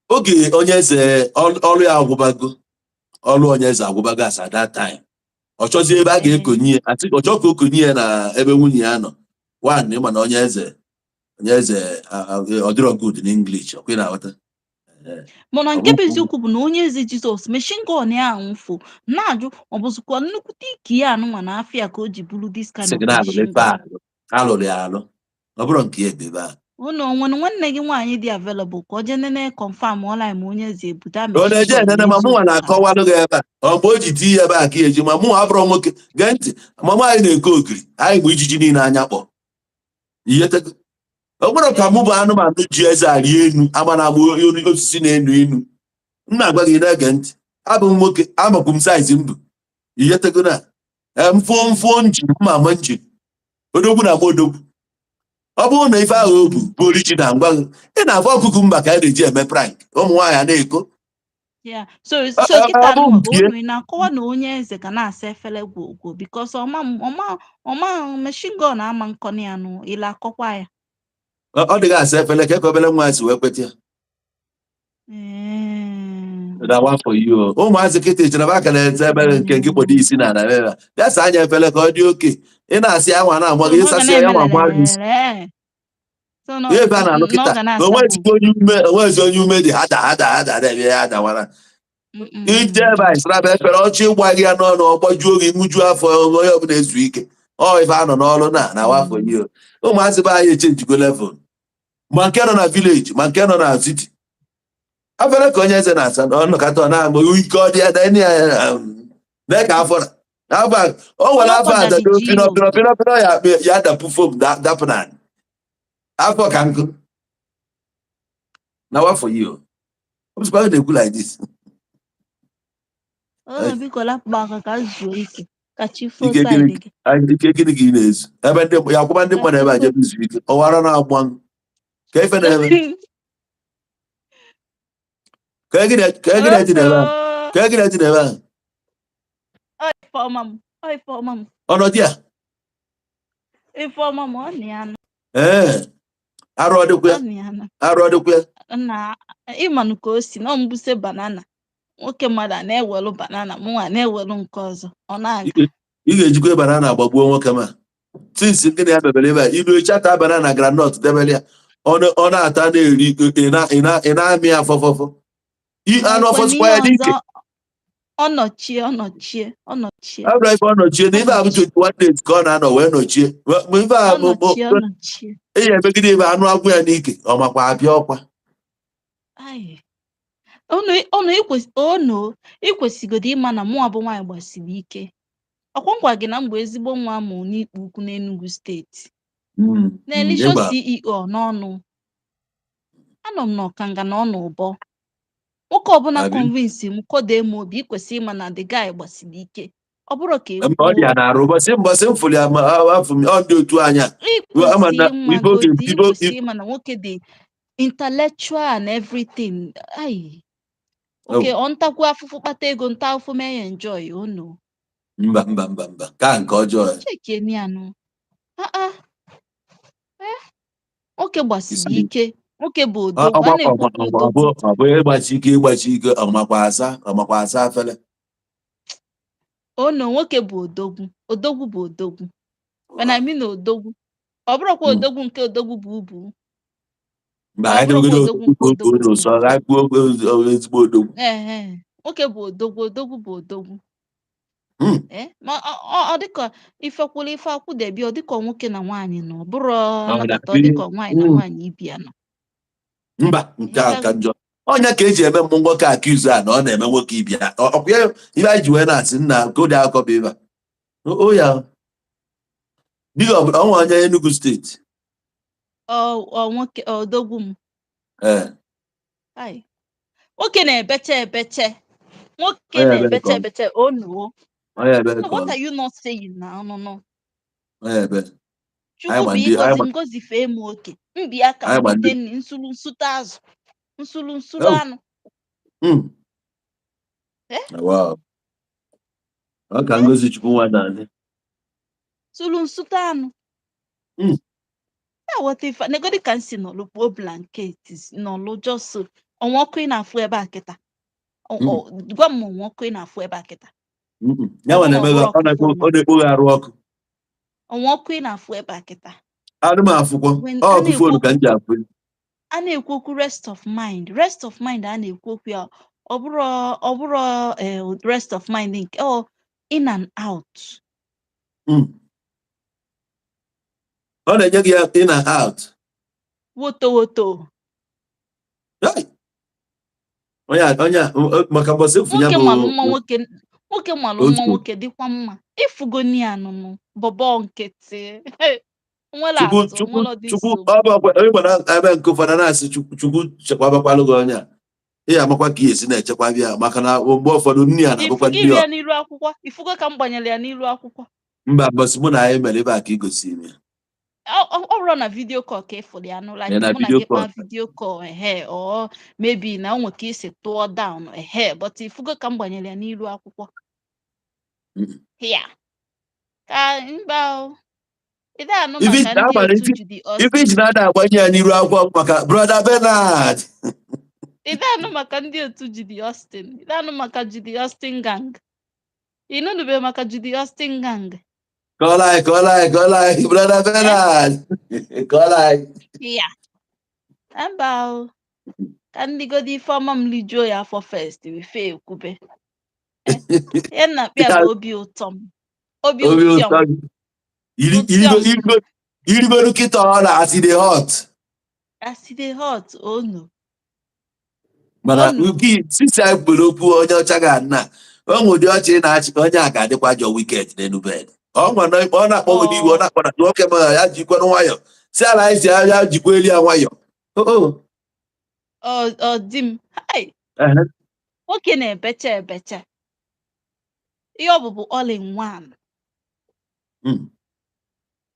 [SPEAKER 1] oge onye eze ọrụ ya agwụbago, ọrụ onye eze agwụbago as at that time. Ọ chọzie ebe a ga-ekonye ya, asị ọ chọọ ka o konye ya na ebe nwunye ya nọ. One, ịma na onye eze ọ dịrọ good in English, ọkwa ị na-aghọta?
[SPEAKER 2] Mana
[SPEAKER 1] Ọ
[SPEAKER 2] nke bụ eziokwu bụ na onye eze Jizọs machine gun ya anwụfo na-ajụ, ọ bụzikwa nnukwute ike ya anụnwa na afịa ka o ji bụrụ this kind
[SPEAKER 1] Sị
[SPEAKER 2] of
[SPEAKER 1] gị na alụrụ
[SPEAKER 2] machine
[SPEAKER 1] ife
[SPEAKER 2] gun.
[SPEAKER 1] alụ, alụrụ ya alụ, ọ bụrụ nke ya ebe a.
[SPEAKER 2] Unu onwere nwanne gị nwaanyị dị available ka o jee nene confirm ọla ma onye eze ebuta
[SPEAKER 1] Ọ na-eje enene, ma mụnwa na-akọwalụ gị ebe a. Ọ mgbe o ji tinye ebe a ka ya eji ma mụnwa abụrụ nwoke. Gee ntị, mama anyị na-eke okiri anyị bụ ijiji niile anya kpọ ihe tego. O nwere ka mụ bụ anụmanụ ji eze arị enu ama na agba osisi na-enu inu. M na-agwa gị, na-ege ntị, abụ m nwoke, amakwu m size m bụ ihe tego na mfụọ mfụọ njin mma ama njin odogwu na agba odogwu. Ọ bụrụ na ife ahụ o bu bụ original, ngwa gị, ị na-afụ ọkụkụ mba ka a na-eji eme prank, ụmụ nwaanyị a na-eko.
[SPEAKER 2] Yeah. So kịta
[SPEAKER 1] Ọ bụ
[SPEAKER 2] anụnwa
[SPEAKER 1] nke
[SPEAKER 2] unu ị na-akọwa na onye eze ga na-asa efere gwogwo because ọma machine gun ama nkọni ya nụ ile akọkwa ya.
[SPEAKER 1] Ọ dịghị asa efere ka obere nwa si wee kweta ya. Na one for you o. Ụmụazị kịta echere m aka na-ete ebere nke gị kpọdo isi na ala ebe a. Bịa saa anya efere ka ọ dị oke. Ị na-asị ya nwa na-ama gị, ịsasị ya nwa gba gị isi.
[SPEAKER 2] So na
[SPEAKER 1] Ihe ebe a na-anụ
[SPEAKER 2] na ọ
[SPEAKER 1] kịta
[SPEAKER 2] ga
[SPEAKER 1] na
[SPEAKER 2] na-asa
[SPEAKER 1] onwezikwa onye ume, onwezi onye ume dị hada hada hada na-eme ya adawara. Ije ebe a ịsara efere ọchị ịgba gị ya n'ọnụ, ọ gbajuo gị, ṅụjuo afọ, onye ọbụla ezu ike. Ọ ife a nọ n'ọrụ na wafọ ihe ụmụazị be anyị echenjigo level, ma nke nọ na village ma nke nọ na city. Afere ka onye eze na-asa na ọnọkata ọ na-agba ike ọ dị ya na ya mee ka afọ na afọ a o nwere afọ
[SPEAKER 2] Ọlọ́pàá
[SPEAKER 1] adado
[SPEAKER 2] Daddy
[SPEAKER 1] pịnọ
[SPEAKER 2] G.O.
[SPEAKER 1] pịnọ pịnọ pịnọ ya ya dapụ fom dapụ na afọ ka nkụ na wafọ yi o. Ọ bụzikwa na-ekwu like this.
[SPEAKER 2] Oh, biko lapụ m aka ka m zuo ike ka chi foo.
[SPEAKER 1] Ike gịnị?
[SPEAKER 2] Side gị.
[SPEAKER 1] Ike gịnị ka ị na-ezu ebe ndị ya akwụba ndị mmadụ ebe a jebe izu ike ọwara na-agba ka ife na-eme ka gịnị ka gịnị dị n'ebe ahụ ka gịnị dị n'ebe ahụ?
[SPEAKER 2] Ifeọma m, ọ Ifeọma m.
[SPEAKER 1] Ọnọdụ a.
[SPEAKER 2] Ifeọma m, ọ na ya nọ.
[SPEAKER 1] Ee, arụ ọ dịkwa ya?
[SPEAKER 2] Ọ na ya nọ.
[SPEAKER 1] Arụ ọ dịkwa ya?
[SPEAKER 2] Na ịmanụ ka o si na mbuse banana, nwoke mmadụ a na-ewelu banana, mụnwa na-ewelu nke ọzọ, ọ na-aga.
[SPEAKER 1] Ị ga-ejikwa banana gbagbuo nwoke ma since gịnị ya mebere ebe a ilu chata banana, groundnut debere ya, ọ na-ata na-eri, ị na-amị ya fọfọfọ. Anụ
[SPEAKER 2] Nwekwa
[SPEAKER 1] ọfọsịkwa
[SPEAKER 2] n'ihe
[SPEAKER 1] ya n'ike.
[SPEAKER 2] Ọzọ, ọ nọchie, ọ nọchie, ọ nọchie.
[SPEAKER 1] Ọ bụrụ ife ọ nọchie na ife a bụ 21 days ka ọ na-anọ wee nọchie. Ma ife a
[SPEAKER 2] Ọ nọchie, ọ nọchie.
[SPEAKER 1] Ị ga-emegide ife anụ agwụ ya n'ike, ọ makwa abịa ọkwa.
[SPEAKER 2] Ai. Unu ono ikwesịgodo ịma na mụnwa bụ nwaanyị gbasiri ike. Ọkwa nkwa gị na mgbe ezigbo nwa amụ n'ikpu ukwu n'Enugu Steeti na-elisho
[SPEAKER 1] Ịgba.
[SPEAKER 2] CEO n'ọnụ anọ m n'ọkanga na ọ n'ụbọ nwoke ọbụla
[SPEAKER 1] Abi.
[SPEAKER 2] Convince m kọdee m obi, ikwesị ịma na the guy gbasiri ike, ọ bụrụ ka
[SPEAKER 1] Mba, ọ dị ya na-arụ ụbọchị mbọsị m fụrụ ya ma afụ m ọ dị otu anya. Ama
[SPEAKER 2] ikwesị
[SPEAKER 1] na ife oge
[SPEAKER 2] ịmagodi
[SPEAKER 1] ife
[SPEAKER 2] ikwesị ịma na nwoke dị intellectual and everything. Ai, okay, ọ ntakwu afụfụ kpata ego, nta afụfụ mee ya enjoy ono.
[SPEAKER 1] Mba, mba, mba, mba, ka nke ọjọọ ya.
[SPEAKER 2] Chekeni anụ, ah ah, eh, nwoke gbasiri ike, nwoke bụ odogwu a na-ekwu okwu
[SPEAKER 1] ọ bụ
[SPEAKER 2] odogwu.
[SPEAKER 1] Ọ bụ ịgbachi ike, ọmakwa asa afele.
[SPEAKER 2] Ono nwoke bụ odogwu, odogwu bụ odogwu. When I mean odogwu, Ọ bụrụkwa odogwu nke odogwu bụ ubu.
[SPEAKER 1] Mba,
[SPEAKER 2] Ọ
[SPEAKER 1] anyị
[SPEAKER 2] bụrụkwa
[SPEAKER 1] debegoro
[SPEAKER 2] odogwu nke
[SPEAKER 1] odogwu
[SPEAKER 2] odogwu bụ
[SPEAKER 1] n'ụsọ
[SPEAKER 2] ubu.
[SPEAKER 1] anyị kwuo okwu ezigbo odogwu.
[SPEAKER 2] Ee, nwoke bụ odogwu, odogwu bụ odogwu. Ee, ma ọ dịka ife kwụrụ ife akwụdebi, ọ dịka nwoke na nwaanyị nọ, ọ bụrụ
[SPEAKER 1] Ọ
[SPEAKER 2] anakọta, ọ
[SPEAKER 1] na-adị.
[SPEAKER 2] dịka nwaanyị na nwaanyị ibi ya nọ.
[SPEAKER 1] Mba, nke a ka njọ. Ọnya ka eji eme mmụ nwoke accuse a na ọ na-eme nwoke ibia. Ọkwa ya ibe anyị ji wee na-asị nna nke ụdị akụkọ bụ ibe a. O ya biko, ọ bụ ọnwa onye Enugu State.
[SPEAKER 2] Ọ nwoke, ọ odogwu m.
[SPEAKER 1] Ee.
[SPEAKER 2] Ai. Nwoke na-ebeche ebeche, nwoke
[SPEAKER 1] Onye ebere
[SPEAKER 2] na-ebeche
[SPEAKER 1] ka ọ
[SPEAKER 2] ebeche onuo.
[SPEAKER 1] Onye ebere
[SPEAKER 2] No,
[SPEAKER 1] ka
[SPEAKER 2] what
[SPEAKER 1] ọ
[SPEAKER 2] are you not saying now? No, no.
[SPEAKER 1] Onye ebere.
[SPEAKER 2] Chukwu
[SPEAKER 1] Anyị gba
[SPEAKER 2] bụ
[SPEAKER 1] ndị anyị
[SPEAKER 2] ịgọzi
[SPEAKER 1] gba
[SPEAKER 2] m, gọzifee m oke mbi aka
[SPEAKER 1] anyị
[SPEAKER 2] m
[SPEAKER 1] gba ndị
[SPEAKER 2] bute nri nsuru nsute azụ nsuru nsuru
[SPEAKER 1] Oh.
[SPEAKER 2] anụ. Eh?
[SPEAKER 1] Wow. Ọ ka ngozi Chukwu nwa na-adị.
[SPEAKER 2] Suru nsute anụ. Ya ghọta ife negodi ka m si nọlụ kpuo blanket nọlụ, just ọnwa ọkụ ị na-afụ ebe a kịta. Gwa m ọnwa ọkụ ị na-afụ ebe a kịta.
[SPEAKER 1] Ya
[SPEAKER 2] Ọ
[SPEAKER 1] nwa
[SPEAKER 2] bụ na ọ
[SPEAKER 1] na-eme
[SPEAKER 2] bụrụ
[SPEAKER 1] ọ
[SPEAKER 2] ọkụ
[SPEAKER 1] na-ekpo
[SPEAKER 2] phone.
[SPEAKER 1] Ọ na-ekpoghe arụ ọkụ.
[SPEAKER 2] Ọnwa ọkụ ị na-afụ ebe a kịta.
[SPEAKER 1] Anụ m afụkwọ.
[SPEAKER 2] When
[SPEAKER 1] Ọ
[SPEAKER 2] a
[SPEAKER 1] ọkụ
[SPEAKER 2] na-ekwu
[SPEAKER 1] phone ka
[SPEAKER 2] okwu
[SPEAKER 1] m ji afụ ya.
[SPEAKER 2] A na-ekwu okwu rest of mind, rest of mind a na-ekwu okwu ya, ọ bụrụ rest of mind nke ọ in and out.
[SPEAKER 1] Ọ na-enye gị ya in and out.
[SPEAKER 2] Woto woto.
[SPEAKER 1] Hey! Onye a, maka mbọsị efu ya
[SPEAKER 2] Nwoke
[SPEAKER 1] bụ
[SPEAKER 2] malụ mma, nwoke, nwoke malụ mma.
[SPEAKER 1] Otu.
[SPEAKER 2] Nwoke dịkwa mma, ifugoni ya nụnụ bọbọ nkịtị nwere
[SPEAKER 1] Chukwu
[SPEAKER 2] atụ
[SPEAKER 1] Chukwu
[SPEAKER 2] nwere ọdị
[SPEAKER 1] Chukwu
[SPEAKER 2] nsogbu.
[SPEAKER 1] Ọ bụ ọkwa onye gbara ebe nke ụfọdụ na-asị Chukwu, Chukwu chekwabakwalụ gị onye a, ị amakwa ka ị esi na-echekwa ya, maka na mgbe ụfọdụ nri a na-abụkwa
[SPEAKER 2] Ifugo
[SPEAKER 1] nri
[SPEAKER 2] iri
[SPEAKER 1] ọ
[SPEAKER 2] ya n'iru akwụkwọ, ifugo ka m gbanyere ya n'iru akwụkwọ.
[SPEAKER 1] Mba, mbọsị mụ na anyị mere ebe a ka ị gosi m ya.
[SPEAKER 2] Ọ bụrụ na video call ka ịfụrụ ya nụ, like
[SPEAKER 1] Ya na
[SPEAKER 2] mụ na
[SPEAKER 1] video
[SPEAKER 2] gị kpaa
[SPEAKER 1] call.
[SPEAKER 2] Video call, ehe, or maybe na o nwe ka isi tụọ down, ehe, but ifugo ka m gbanyere ya n'iru akwụkwọ. Ya ka mba o ị da anụ
[SPEAKER 1] Ife
[SPEAKER 2] maka ndị
[SPEAKER 1] abalị
[SPEAKER 2] otu Judy
[SPEAKER 1] ife
[SPEAKER 2] Austin.
[SPEAKER 1] iji na-ada agbanye ya n'iru akwụkwọ maka Brother Bernard.
[SPEAKER 2] Ị da anụ maka ndị otu Judy Austin. Ị da anụ maka Judy Austin gang. Ị nụnụbeghị maka Judy Austin gang?
[SPEAKER 1] Kọọla anyị, kọọla anyị, kọọla anyị, Brother Bernard, kọọla anyị.
[SPEAKER 2] Ya mba o, ka ndị godi ifeọma m lijuo ya afọ first before ekwube. Ihe m na-akpọ ya bụ obi ụtọ m, obi
[SPEAKER 1] obi
[SPEAKER 2] ụtọ
[SPEAKER 1] ụtọ
[SPEAKER 2] m.
[SPEAKER 1] gị.
[SPEAKER 2] Ụtọ m.
[SPEAKER 1] Irigoro kịta, ọ na as e dey hot.
[SPEAKER 2] As e dey hot, onu.
[SPEAKER 1] Mana
[SPEAKER 2] Onu.
[SPEAKER 1] nke sisi anyị kwuru okwu onye ọcha ga-ana onwe ụdị ọchị ị na-achị, onye a ga-adịkwa jọ wicked n'elu bed. Ọ nwa ọ na-akpọ gị n'ihu, ọ na-akpọ na nwoke ma ya jikwa nwayọ si ala anyị si ya jikwa elu ya nwayọ. Oh,
[SPEAKER 2] Ọ di m, hai!
[SPEAKER 1] Ehe.
[SPEAKER 2] Nwoke na-ebecha ebecha, ihe ọ bụ bụ all in one.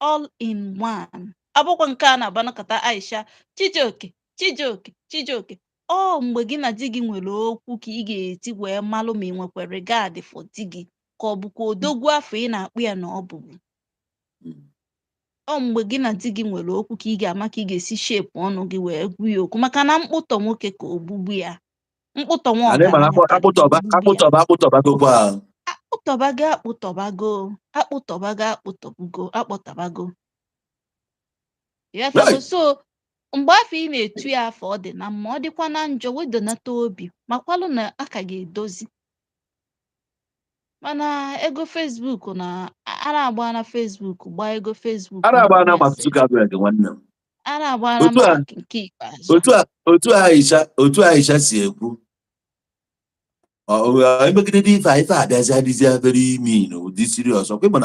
[SPEAKER 2] All in one abụkwa nke a na-agbanakọta Aisha Chijioke, Chijioke, Chijioke. Ọ mgbe gị na di gị nwere okwu ka ị ga-eti wee malụ ma ị nwekwa regard for di gị, ka ọ bụkwa odogwu afọ ị na-akpụ ya na ọ bụbu. Ọ mgbe gị na di gị nwere okwu ka ị ga-ama ka ị ga-esi shape ọnụ gị wee gwa ya okwu, maka na mkpụtọ nwoke ka ogbugbu ya, mkpụtọ nwa
[SPEAKER 1] Adị mara
[SPEAKER 2] ọgaranya karịrị
[SPEAKER 1] akpụtọba
[SPEAKER 2] ogbugbu ya.
[SPEAKER 1] Akpụtọba, akpụtọbagokwa ahụ.
[SPEAKER 2] Akpụtọbago, akpụtọbago, akpụtọbago, akpụtọbugo, akpọtabago. Ịghọtago? So mgbe afọ ị na-etu ya afọ, ọ dị na mma, ọ dịkwa na njọ, wedonata obi makwalụ na a ka ga-edozi. Mana ego Facebook na a na-agba na Facebook, gbaa ego Facebook
[SPEAKER 1] A na-agba na
[SPEAKER 2] na-ekwu
[SPEAKER 1] Mark
[SPEAKER 2] ya sef.
[SPEAKER 1] Zuckerberg, nwanne m.
[SPEAKER 2] A na-agba na
[SPEAKER 1] Otu a
[SPEAKER 2] Mark nke ikpeazụ a.
[SPEAKER 1] Otu a Aisha si ekwu, emegide dị ife a, ife abịazi adịzi very mean, ụdị serious. Ọkwa ịma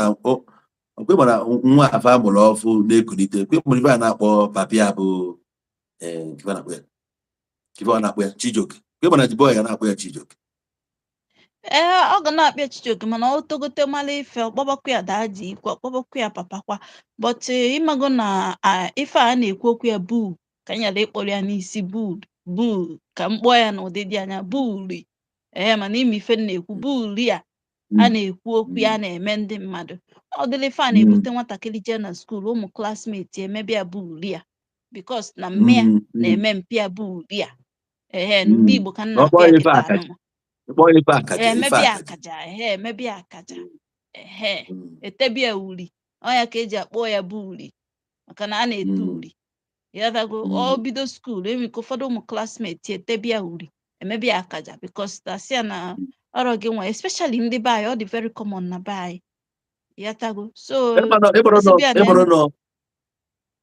[SPEAKER 1] na nwa afa amụrụ ọfụ na-ekulite, ọkwa ịma ife a na-akpọ papi ya bụ kife a na-akpọ ya, kife ọ na-akpọ ya Chijioke. Ọkwa ịma na the boy ya na-akpọ ya Chijioke.
[SPEAKER 2] Ee, ọ ga na-akpịa Chijioke, mana o togote mara ife, ọkpọbakwa ya daddy ikwe, ọkpọbakwa ya papa kwa. But ịmago na ife a na-ekwu okwu ya bụ ka m ghara ịkpọrọ ya n'isi bụ ka m kpọọ ya n'ụdị dị anya bully. Ee, mana ime ife m na-ekwu, bully a a na-ekwu okwu ya na-eme ndị mmadụ, ọ dịrị ife a na-ebute nwatakịrị jee na school, ụmụ classmate emebe ya bully a because na mme ya na-eme mpịa bully a. Ehe, n'ụdị Igbo ka m
[SPEAKER 1] Ọ
[SPEAKER 2] na-akpọ
[SPEAKER 1] kpọọ
[SPEAKER 2] ya
[SPEAKER 1] ya ife
[SPEAKER 2] kịta
[SPEAKER 1] akaja.
[SPEAKER 2] anụnwa.
[SPEAKER 1] Kpọọ ya ife akaja, ife
[SPEAKER 2] Emebe ya
[SPEAKER 1] akaja.
[SPEAKER 2] Akaja, ehe, emebe ya akaja, ehe. Etebe ya uri, ọ ya ka eji akpọ ya bully. Maka na a na-ete uri. Ịghọtago? Ọ bido school, enwe ike ụfọdụ ụmụ classmate etebia uri, emebia akaja because asị ya na ọrọ gị nwa, especially ndị be anyị, ọ dị very common na be anyị. Ịghọtago? So asịbịa na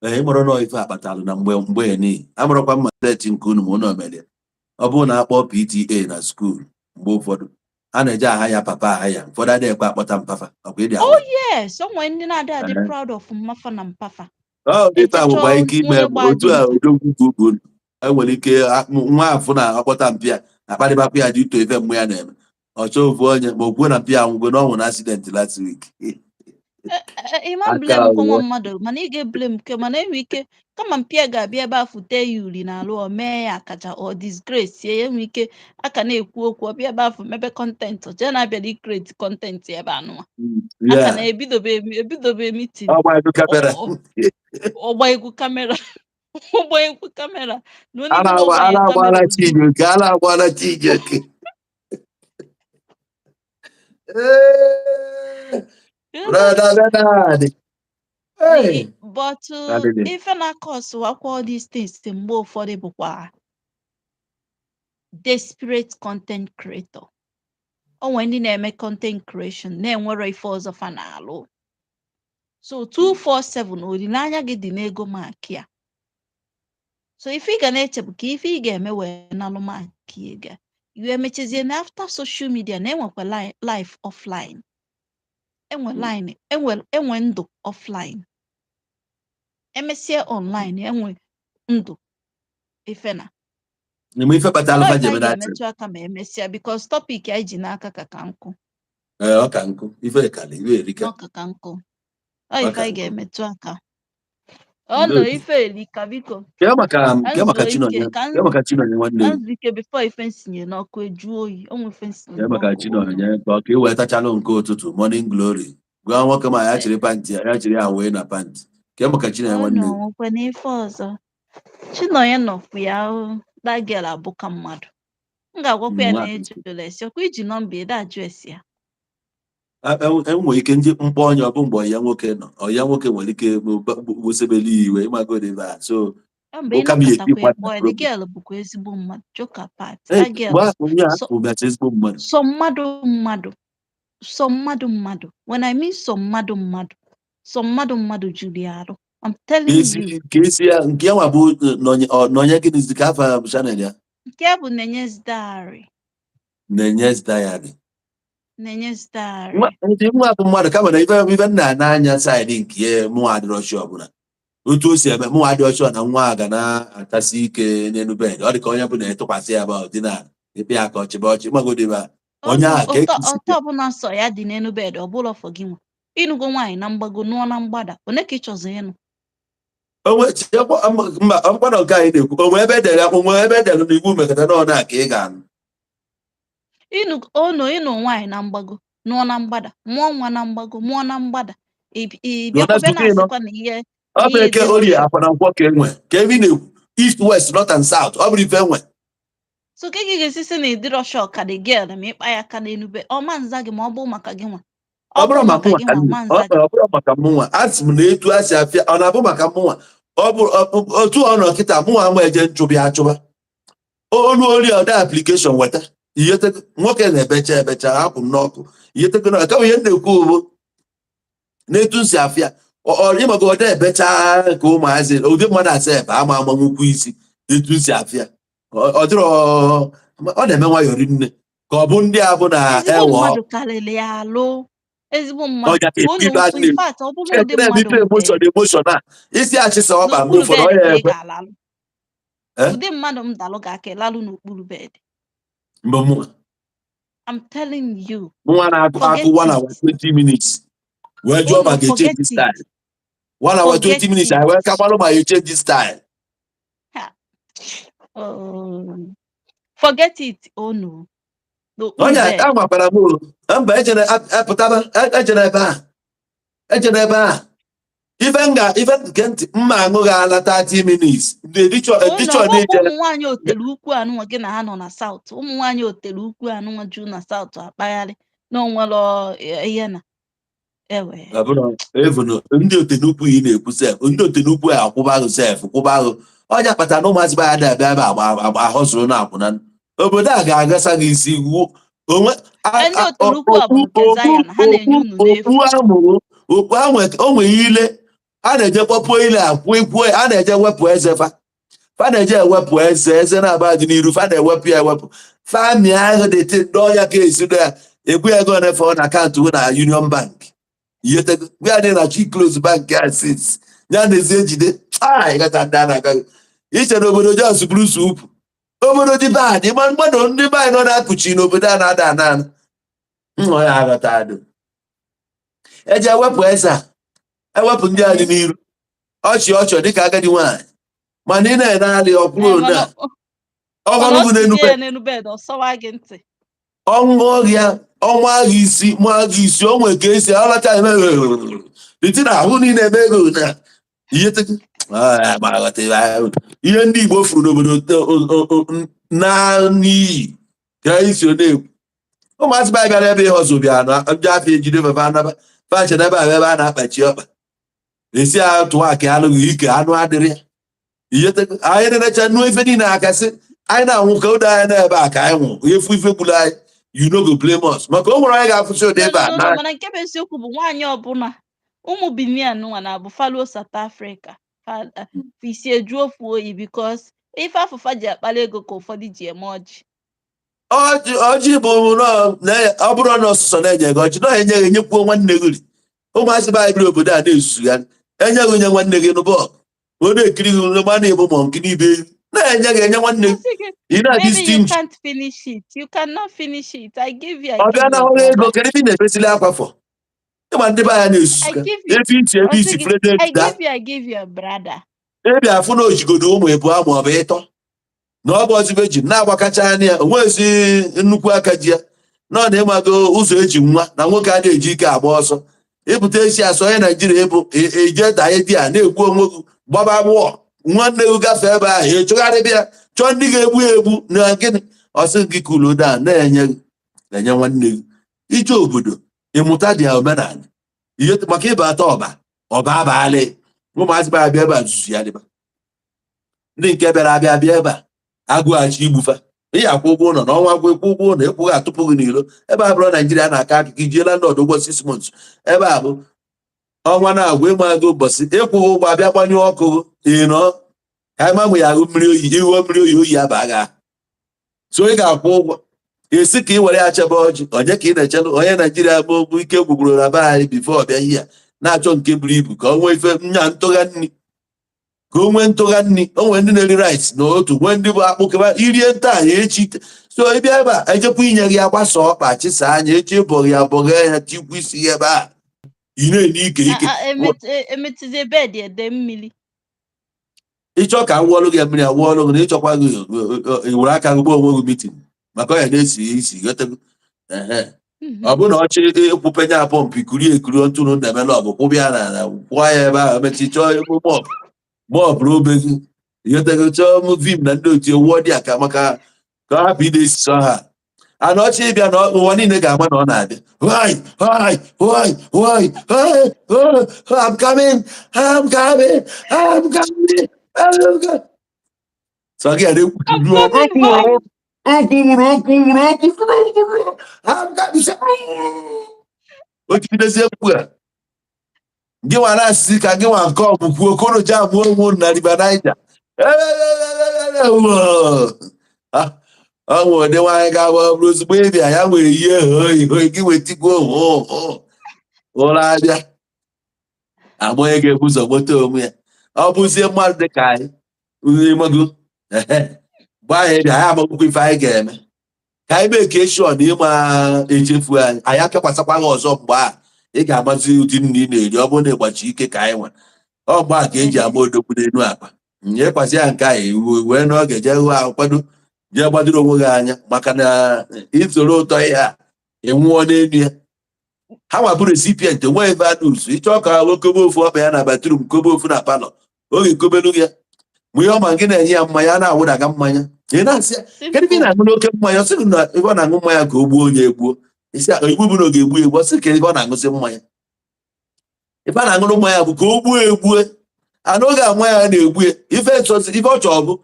[SPEAKER 1] Ịmara nọ ife akpatalụ na mgbe mgbe ni amarakwa mma set nke unu ma unu mere. Ọ bụrụ na akpọ PTA na school, mgbe ụfọdụ a na-eje aha ya, papa aha ya, ụfọdụ adịghị ekwe akpọta mpafa ọkwa ịdị.
[SPEAKER 2] Oh yes, o nwere ndị na-adị adị proud of mmafa na mpafa.
[SPEAKER 1] Ọ dị ife a nwekwa
[SPEAKER 2] Echecha
[SPEAKER 1] ike ime
[SPEAKER 2] onye gbaa
[SPEAKER 1] otu a
[SPEAKER 2] dimkpa.
[SPEAKER 1] Odogwu ugwu enwere ike nwa afụ na akpọta mpịa akparịbakwa ya dị ito ife mmụ ya na-eme ọchọ ofu onye ma o kwuo na mpịa anwụgo na ọnwụ na accident last week.
[SPEAKER 2] Ịma
[SPEAKER 1] Aka
[SPEAKER 2] blame kwa nwa
[SPEAKER 1] ụwa.
[SPEAKER 2] mmadụ, mana ị ga-eblame nke, mana enwe ike kama mpịa ga-abịa ebe afụ tee ya uri n'alụ, o mee ya akaja, ọ disgrace ya. Enwe ike aka na-ekwu okwu, ọ bịa ebe afụ mebe content, jee na-abịa create content ebe anụwa aka na ebidobe ebidobe meeting.
[SPEAKER 1] Ọ gbanyụ camera.
[SPEAKER 2] Ọgba egwu camera, ọgba egwu camera na onye
[SPEAKER 1] A na-agba a na-agbala Chijioke, a na-agbala Chijioke. Ee, brother Bernard. Hey.
[SPEAKER 2] But
[SPEAKER 1] Adịghị.
[SPEAKER 2] ife na-acausekwa all these things mgbe ụfọdụ bụkwa desperate content creator. O nwere ndị na-eme content creation na-enwero ife ọzọ fa na-alụ, so 247 olileanya gị dị n'ego maki ya. So ife ị ga na-eche bụ ka ife ị ga-eme wee nalụ maki ego a. Iwe emechezie na after social media na enwekwa life offline, enwe line, enwe enwe ndụ offline, emesịa online, enwe ndụ ife na
[SPEAKER 1] Eme ife kpatara
[SPEAKER 2] nọ
[SPEAKER 1] fa
[SPEAKER 2] ife
[SPEAKER 1] ji
[SPEAKER 2] anyị
[SPEAKER 1] eme that.
[SPEAKER 2] ga-emetụ aka ma emesịa, because topic anyị ji n'aka ka nkụ.
[SPEAKER 1] Ee, ọ ka nkụ, ife kali ife erika.
[SPEAKER 2] N'ọka ka nkụ ọ ife
[SPEAKER 1] Ọ ka
[SPEAKER 2] anyị
[SPEAKER 1] nkụ.
[SPEAKER 2] ga-emetụ aka ọ nọ
[SPEAKER 1] Ndo.
[SPEAKER 2] ife elika, biko.
[SPEAKER 1] Kee
[SPEAKER 2] Ka
[SPEAKER 1] maka
[SPEAKER 2] nzuo ike
[SPEAKER 1] Chinonye
[SPEAKER 2] ka
[SPEAKER 1] kee maka Chinonye nwanne
[SPEAKER 2] ka
[SPEAKER 1] m.
[SPEAKER 2] nzu ike before ife nsinye n'ọkụ eju oyi, onwe ife nsinye
[SPEAKER 1] Kee maka
[SPEAKER 2] n'ọkụ.
[SPEAKER 1] Chinonye, ka ọ ka ị wee tachalụ nke ụtụtụ morning glory, gwa nwoke ma ya chịrị pant ya, ya chịrị ya wee na pant. Kee maka Chinonye
[SPEAKER 2] Ọ
[SPEAKER 1] nwanne
[SPEAKER 2] nọ
[SPEAKER 1] m.
[SPEAKER 2] nwekwe n'ife ọzọ. Chinonye nọkwu ya o, that girl abụka mmadụ. M ga-agwakwa ya na ejụla esi ọkwa iji nọmba ede ajụ esi ya.
[SPEAKER 1] Enwere ike ndị mkpọ onye ọ bụ mgbe ọya nwoke nọ, ọya nwoke nwere ike gbosebeli iwe ịmagodi ebe a, so
[SPEAKER 2] Mgbe ị
[SPEAKER 1] ụka m ya
[SPEAKER 2] nọkọtakwa
[SPEAKER 1] etikwa
[SPEAKER 2] ịkpọ ya, the girl bụkwa ezigbo mmadụ, joke apart.
[SPEAKER 1] Ee,
[SPEAKER 2] That girl
[SPEAKER 1] mgbe ahụ onye a
[SPEAKER 2] so
[SPEAKER 1] bụ ezigbo mmadụ.
[SPEAKER 2] So mmadụ mmadụ, so mmadụ mmadụ, when I mean so mmadụ mmadụ, so mmadụ mmadụ juru ya arụ, I'm telling
[SPEAKER 1] isi
[SPEAKER 2] you.
[SPEAKER 1] Ka isi ya nke ya nwa bụ nọnye nọnye gịnịzi ka afa channel ya?
[SPEAKER 2] Nke a bụ Nenye's Diary.
[SPEAKER 1] Nenye's Diary.
[SPEAKER 2] Nenye's Diary.
[SPEAKER 1] Ndị nwa bụ mmadụ, kama na ife ife nna n'anya side nke ya, mụnwa adịrọ sure ọbụla otu o si eme. Mụnwa adịrọ sure na nwa a ga na-atasi ike n'elu bed. Ọ dị ka onye bụ na-etụkwasị ya bụ ọdịna ịpị ya ka ọchịba ọchị magodi ebe a onye ahụ ka
[SPEAKER 2] ụtọ
[SPEAKER 1] esi
[SPEAKER 2] ụtọ ọbụla sọ ya dị n'elu bed, ọ bụla fọ gị nwa ịnụgo nwaanyị na mgbago nụọ na mgbada, one ka ị chọzọ ịnụ?
[SPEAKER 1] Onwe mba ọkwanọ nke anyị na-ekwu, onwe ebe edere, onwe ebe edere na iwu mekọta na ọ na ka ị ga-anụ.
[SPEAKER 2] Ịnụ ono ịnụ nwaanyị na mgbago nụọ na mgbada, mụọ nwa na mgbago, mụọ na mgbada, ị
[SPEAKER 1] Nọ na
[SPEAKER 2] bịakwa bịa
[SPEAKER 1] nzukọ ịnọ.
[SPEAKER 2] Na-asịkwa na ihe
[SPEAKER 1] Ọ bụ
[SPEAKER 2] ihe
[SPEAKER 1] Eke
[SPEAKER 2] dị
[SPEAKER 1] Orie, Afọ na Nkwọ ka enwe ka ebe ị na-ekwu east, west, north and south, ọ bụrụ ife enwe.
[SPEAKER 2] So ka ị ga-esi sị na ịdịrọ sure ka the girl ma ịkpa ya aka n'elu be ọma nza gị, ma ọ bụ maka gị nwa
[SPEAKER 1] ọ bụrụ maka
[SPEAKER 2] maka
[SPEAKER 1] mụnwa
[SPEAKER 2] gị
[SPEAKER 1] ka
[SPEAKER 2] nwa
[SPEAKER 1] m
[SPEAKER 2] ọma nza gị.
[SPEAKER 1] ọ bụrụ maka mụnwa, asị m na etu a si afịa ọ na-abụ maka mụnwa, ọ bụ otu ọ nọ kịta, mụnwa nwa eje nchụbịa achụba olu ori ọda application weta ihe nwoke na-ebecha ebecha akwụ m n'ọkụ ihe tego na kama ihe m na-ekwu bụ n'etu m si afịa ịmago ọda ebecha ka ụmụazị ụdị mmadụ asa ebe ama amanwukwu isi etu m si afịa ọ dịrọ ọ na-eme nwayọọ rinne ka ọ bụ ndị a bụ na
[SPEAKER 2] Ezigbo
[SPEAKER 1] ewe
[SPEAKER 2] mmadụ karịrị ya alụ, ezigbo mmadụ
[SPEAKER 1] ọja
[SPEAKER 2] unu
[SPEAKER 1] ibe a
[SPEAKER 2] in fact, ọ bụrụ ụdị
[SPEAKER 1] na-eme
[SPEAKER 2] mmadụ
[SPEAKER 1] ife emotion emotion a isi achịsa ọkpa mgbe
[SPEAKER 2] n'okpuru
[SPEAKER 1] ụfọdụ ọ
[SPEAKER 2] bed
[SPEAKER 1] ya
[SPEAKER 2] ka ị
[SPEAKER 1] ekwe
[SPEAKER 2] ga-alalụ.
[SPEAKER 1] Eh?
[SPEAKER 2] Ụdị mmadụ m dalụ ga-aka ịlalụ n'okpuru bed.
[SPEAKER 1] Mgbe mụnwa
[SPEAKER 2] I'm telling you.
[SPEAKER 1] Mụnwa na-akụ
[SPEAKER 2] Forget
[SPEAKER 1] akụ 1 hour
[SPEAKER 2] it.
[SPEAKER 1] 20 minutes wee jụọ ma
[SPEAKER 2] Unu
[SPEAKER 1] ga-echange
[SPEAKER 2] forget it.
[SPEAKER 1] style, 1 hour
[SPEAKER 2] Forget
[SPEAKER 1] 20 minutes
[SPEAKER 2] it.
[SPEAKER 1] anyị wee ka gbalụ ma ga-echange style.
[SPEAKER 2] Oh, forget it, oh no, n'okpuru
[SPEAKER 1] Onye
[SPEAKER 2] bed.
[SPEAKER 1] agwakwara m o mba ejere apụtaba ejere ebe a, ejere ebe a ife m ga ife nke ntị mma aṅụ ga-ala 30 minutes ndị edichọ
[SPEAKER 2] Unu
[SPEAKER 1] edichọ
[SPEAKER 2] ọgbọkwa
[SPEAKER 1] na-eje.
[SPEAKER 2] Ụmụ nwaanyị otelu ukwu anụnwa gị na ha nọ na South, ụmụ nwaanyị otelu ukwu anụnwa ju na South akpagharị na onwere ihe na Ewe.
[SPEAKER 1] Ọ bụrụ even ndị otenukwu ị na-ekwu sef, ndị otenukwu a akwụba ahụ sef, kwụba ahụ ọnya kpatara na ụmụazị be anyị na-abịa ebe agba ahọzụrụ na akwụna obodo a ga-agasa gị isi wu onwe
[SPEAKER 2] Ndị otenukwu a bụ nke Zion, ha na-enye unu n'efu.
[SPEAKER 1] Okpu amụrụ okpu ahụ, o nwere ile a na-eje kpọpuo ile akwụ ikwuo, a na-eje wepụ eze, fa na-eje ewepụ eze, eze na-aba dị n'iru, fa na-ewepụ ya ewepụ, fa mịa ahụ dị dọọ ya ka esi dọ ya, egwu ego na-efe na akaụntụ na Union Bank. Yetego gwa ya na chi close bank a since ya na-ezi ejide a ịgata ndị a na-aga iche na obodo jos bụrụ soup, obodo dị bad ma mmadụ ndị be anyị nọ na-akụchi n'obodo a na-ada ana ana nnọ ya aghọta adụ eji ewepụ eze a, ewepụ ndị a dị n'iru, ọchị ọchị dịka agadi nwaanyị, mana ị na-ene alị ọkwụrụ
[SPEAKER 2] Ee,
[SPEAKER 1] one
[SPEAKER 2] mana
[SPEAKER 1] a ọgọnụ
[SPEAKER 2] mana
[SPEAKER 1] bụ
[SPEAKER 2] ọ
[SPEAKER 1] n'enu
[SPEAKER 2] tinye ya n'elu bed, ọ sọwa gị ntị.
[SPEAKER 1] Ọṅụ ọhịa ọnwa agha isi mụ agha isi o nwere ka esi ọlacha eme dịtị na ahụ niile eme ego na ihe ma aghọta ebe ahụ. Ihe ndị Igbo furu n'obodo na n'iyi ka anyị si na-ekwu, ụmụazị be anyị bịara ebe ihe ọzọ bịara na ndị afọ ejide fefe anaba fache n'ebe ahụ ebe a na-akpachi ọkpa esi a tụọ akị alụghị ike anụ adịrị ya. Ihe anyị na-enecha nnu ife niile aka sị anyị na-anwụ ka ụdọ anyị na-ebe a ka anyị nwụ efu ife gburu anyị, you no go blame us, maka o nwere anyị ga-afụsị ụdị ebe a
[SPEAKER 2] No, no, no,
[SPEAKER 1] na
[SPEAKER 2] mana nke bụ eziokwu bụ nwaanyị ọbụla ụmụ Benin nwa na-abụ faluo South Africa, fa isi eju ofu oyi, because ife afụfa ji akpali ego ka ụfọdụ ji eme ọjị.
[SPEAKER 1] Ọjị ọjị bụ ọ bụrụ na ọsụsọ na-enye gị ọjị na enye gị, enyekwuo nwanne gị ri. Ụmụazị be anyị biri obodo a na-ezuzu ya, enye gị nye nwanne gị nụbọ ọ na-ekiri gị ma na-ebu ma nke n'ibe na-enye gị, enye nwanne gị.
[SPEAKER 2] Asị gị,
[SPEAKER 1] Ị na-adị
[SPEAKER 2] "Baby, you
[SPEAKER 1] stingy.
[SPEAKER 2] can't finish it. You cannot finish it. I give you, I
[SPEAKER 1] Ọ bịa
[SPEAKER 2] give
[SPEAKER 1] na
[SPEAKER 2] your
[SPEAKER 1] hụrụ ego
[SPEAKER 2] brother."
[SPEAKER 1] kedu ebe ị na-ebesili akwa fọ ịma ndị be anyị na-ezuzu
[SPEAKER 2] I
[SPEAKER 1] ka
[SPEAKER 2] give you.
[SPEAKER 1] ebe isi ebe
[SPEAKER 2] Ọ sị
[SPEAKER 1] isi
[SPEAKER 2] gị,
[SPEAKER 1] frede
[SPEAKER 2] "I
[SPEAKER 1] da
[SPEAKER 2] give you, I give your brother."
[SPEAKER 1] ebe afụ na ojigodo ụmụ ịbụọ ma ọ bụ ịtọ na ọ bụ ọzọ eji na-agbakacha anya ya, onwezi nnukwu aka ji ya na ọ na-ịmago ụzọ eji nwa na nwoke a na-eji ike agba ọsọ ịpụta esi asọ onye Naijiria ịbụ eje danye di a na-egbu onwe gị gbaba wụọ nwanne gị gafee ebe ahụ echụgharịbịa chọọ ndị ga-egbu ya egbu na gịnị ọsị gị kulu da na-enye gị enye nwanne gị ije obodo ịmụta dị omenala ihe maka ịba ata ọba ọba abalị ụmụazị be abịa ebe a zuzu ya dịba ndị nke bịara abịa bịa ebe a agụghachi igbufa ihe akwụ ụgwọ ụlọ na ọnwa akwụ ịkwụ ụgwọ ụlọ ịkwụghị atụpụ gị n'ilo. Ebe a bụrụ Naijiria na-aka akụkọ ijiela ndị ọdụ ụgwọ 6 months, ebe a bụ ọnwa na-agwụ ịma ego ụbọchị ịkwụghị ụgwọ abịa gbanyụọ ọkụ ị nọ ka anyị manwe ya ahụ mmiri oyi ihuo mmiri oyi oyi aba gị ahụ. So ị ga-akwụ ụgwọ esi ka ị were ya chebe ọjị onye ka ị na-echelụ onye Naijiria bụ bụ ike gwugwuru na be anyị before ọbịa ihe a na-achọ nke buru ibu ka o nwee ife nya ntụgha nri, ka o nwee ntụgha nri. O nwee ndị na-eri rice na otu nwee ndị bụ akpụ keba irie nta ya echi. So ị bịa ebe a ejekwa inye gị ya gbasa ọkpa chịsa anya echi ịbọghị ya bọghị ya tikwu isi ya ebe a ị na-ene ike ike.
[SPEAKER 2] Emetụzie bed ede mmiri.
[SPEAKER 1] Ịchọ ka awụọlụ gị mmiri awụọlụ gị na ịchọkwa gị were aka gị gbuo onwe gị meeting maka ọ ya na-esi isi ghọtago. Ehe. Ọ bụrụ na ọchị ịkwụpenye a pump ikurie ekuri ntụrụ na-emela ọ bụ kwụbịa na na kwụọ ya ebe ahụ emechi chọọ ebe mop mop obe gị ghọtago, chọọ m Vim na ndị otu wụọ dị aka maka ka ọ hapụ ide esi ha ana ọchị ịbịa na ụwa niile ga-ama na ọ na-abịa. Why, why, why, why, why, oh, I'm coming, I'm coming, I'm coming, I'm coming. So gị na-ekwu
[SPEAKER 2] I'm coming home.
[SPEAKER 1] okwu nwụrụ okwu nwụrụ okwu nwụrụ, I'm coming. O jigidezie mkpu a gị nwa na-asịsị ka gị nwa nke ọbụ kwuo okoro ji amụọ onwe na River Niger. Ọ nwere ụdị nwaanyị ga-agba ọ bụrụ ozugbo ịbịa ya nwere ihe hoi hoi gị wetikwa oho ụra abịa agba onye ga-ebu ụzọ nweta onwe ya ọ bụzie mmadụ dị ka anyị ịmago. Ehe. Mgbe anyị bịa anyị amagbukwa ife anyị ga-eme ka anyị mee ka eshọ na ịma echefu anyị, anyị apịakwasakwa gị ọzọ. Mgbe a ị ga-amazi ụdị nri ị na-eri ọ bụrụ na ịgbachi ike ka anyị nwe ọ mgbe a ka eji ama odogwu n'elu akpa nyekwasị ya nke anyị wee n'oge jee hụ ahụ kwado jee gbadoro onwe gị anya maka na isoro ụtọ ihe a ị nwụọ n'elu ya. Ha nwa bụ recipient nwee ebe adus ịchọ ka o kobe ofu ọkpa ya na bathroom, kobe ofu na parlour oge kobelu ya mgbe ihe ọma gị na-enye ya mmanya na-awụdaga mmanya ị na-asị ya kedu ebe ị na-aṅụ n'oke mmanya? Ọ sị gị na ebe ọ na-aṅụ mmanya ka o gbuo onye egbuo isi igbu bụ na ọ ga-egbu egbu. Ọ sị ka ebe ọ na-aṅụsị mmanya. Ife a na-aṅụrụ mmanya bụ ka o gbuo egbue. And oge a mmanya na-egbu ya, ife ife ọ chọrọ bụ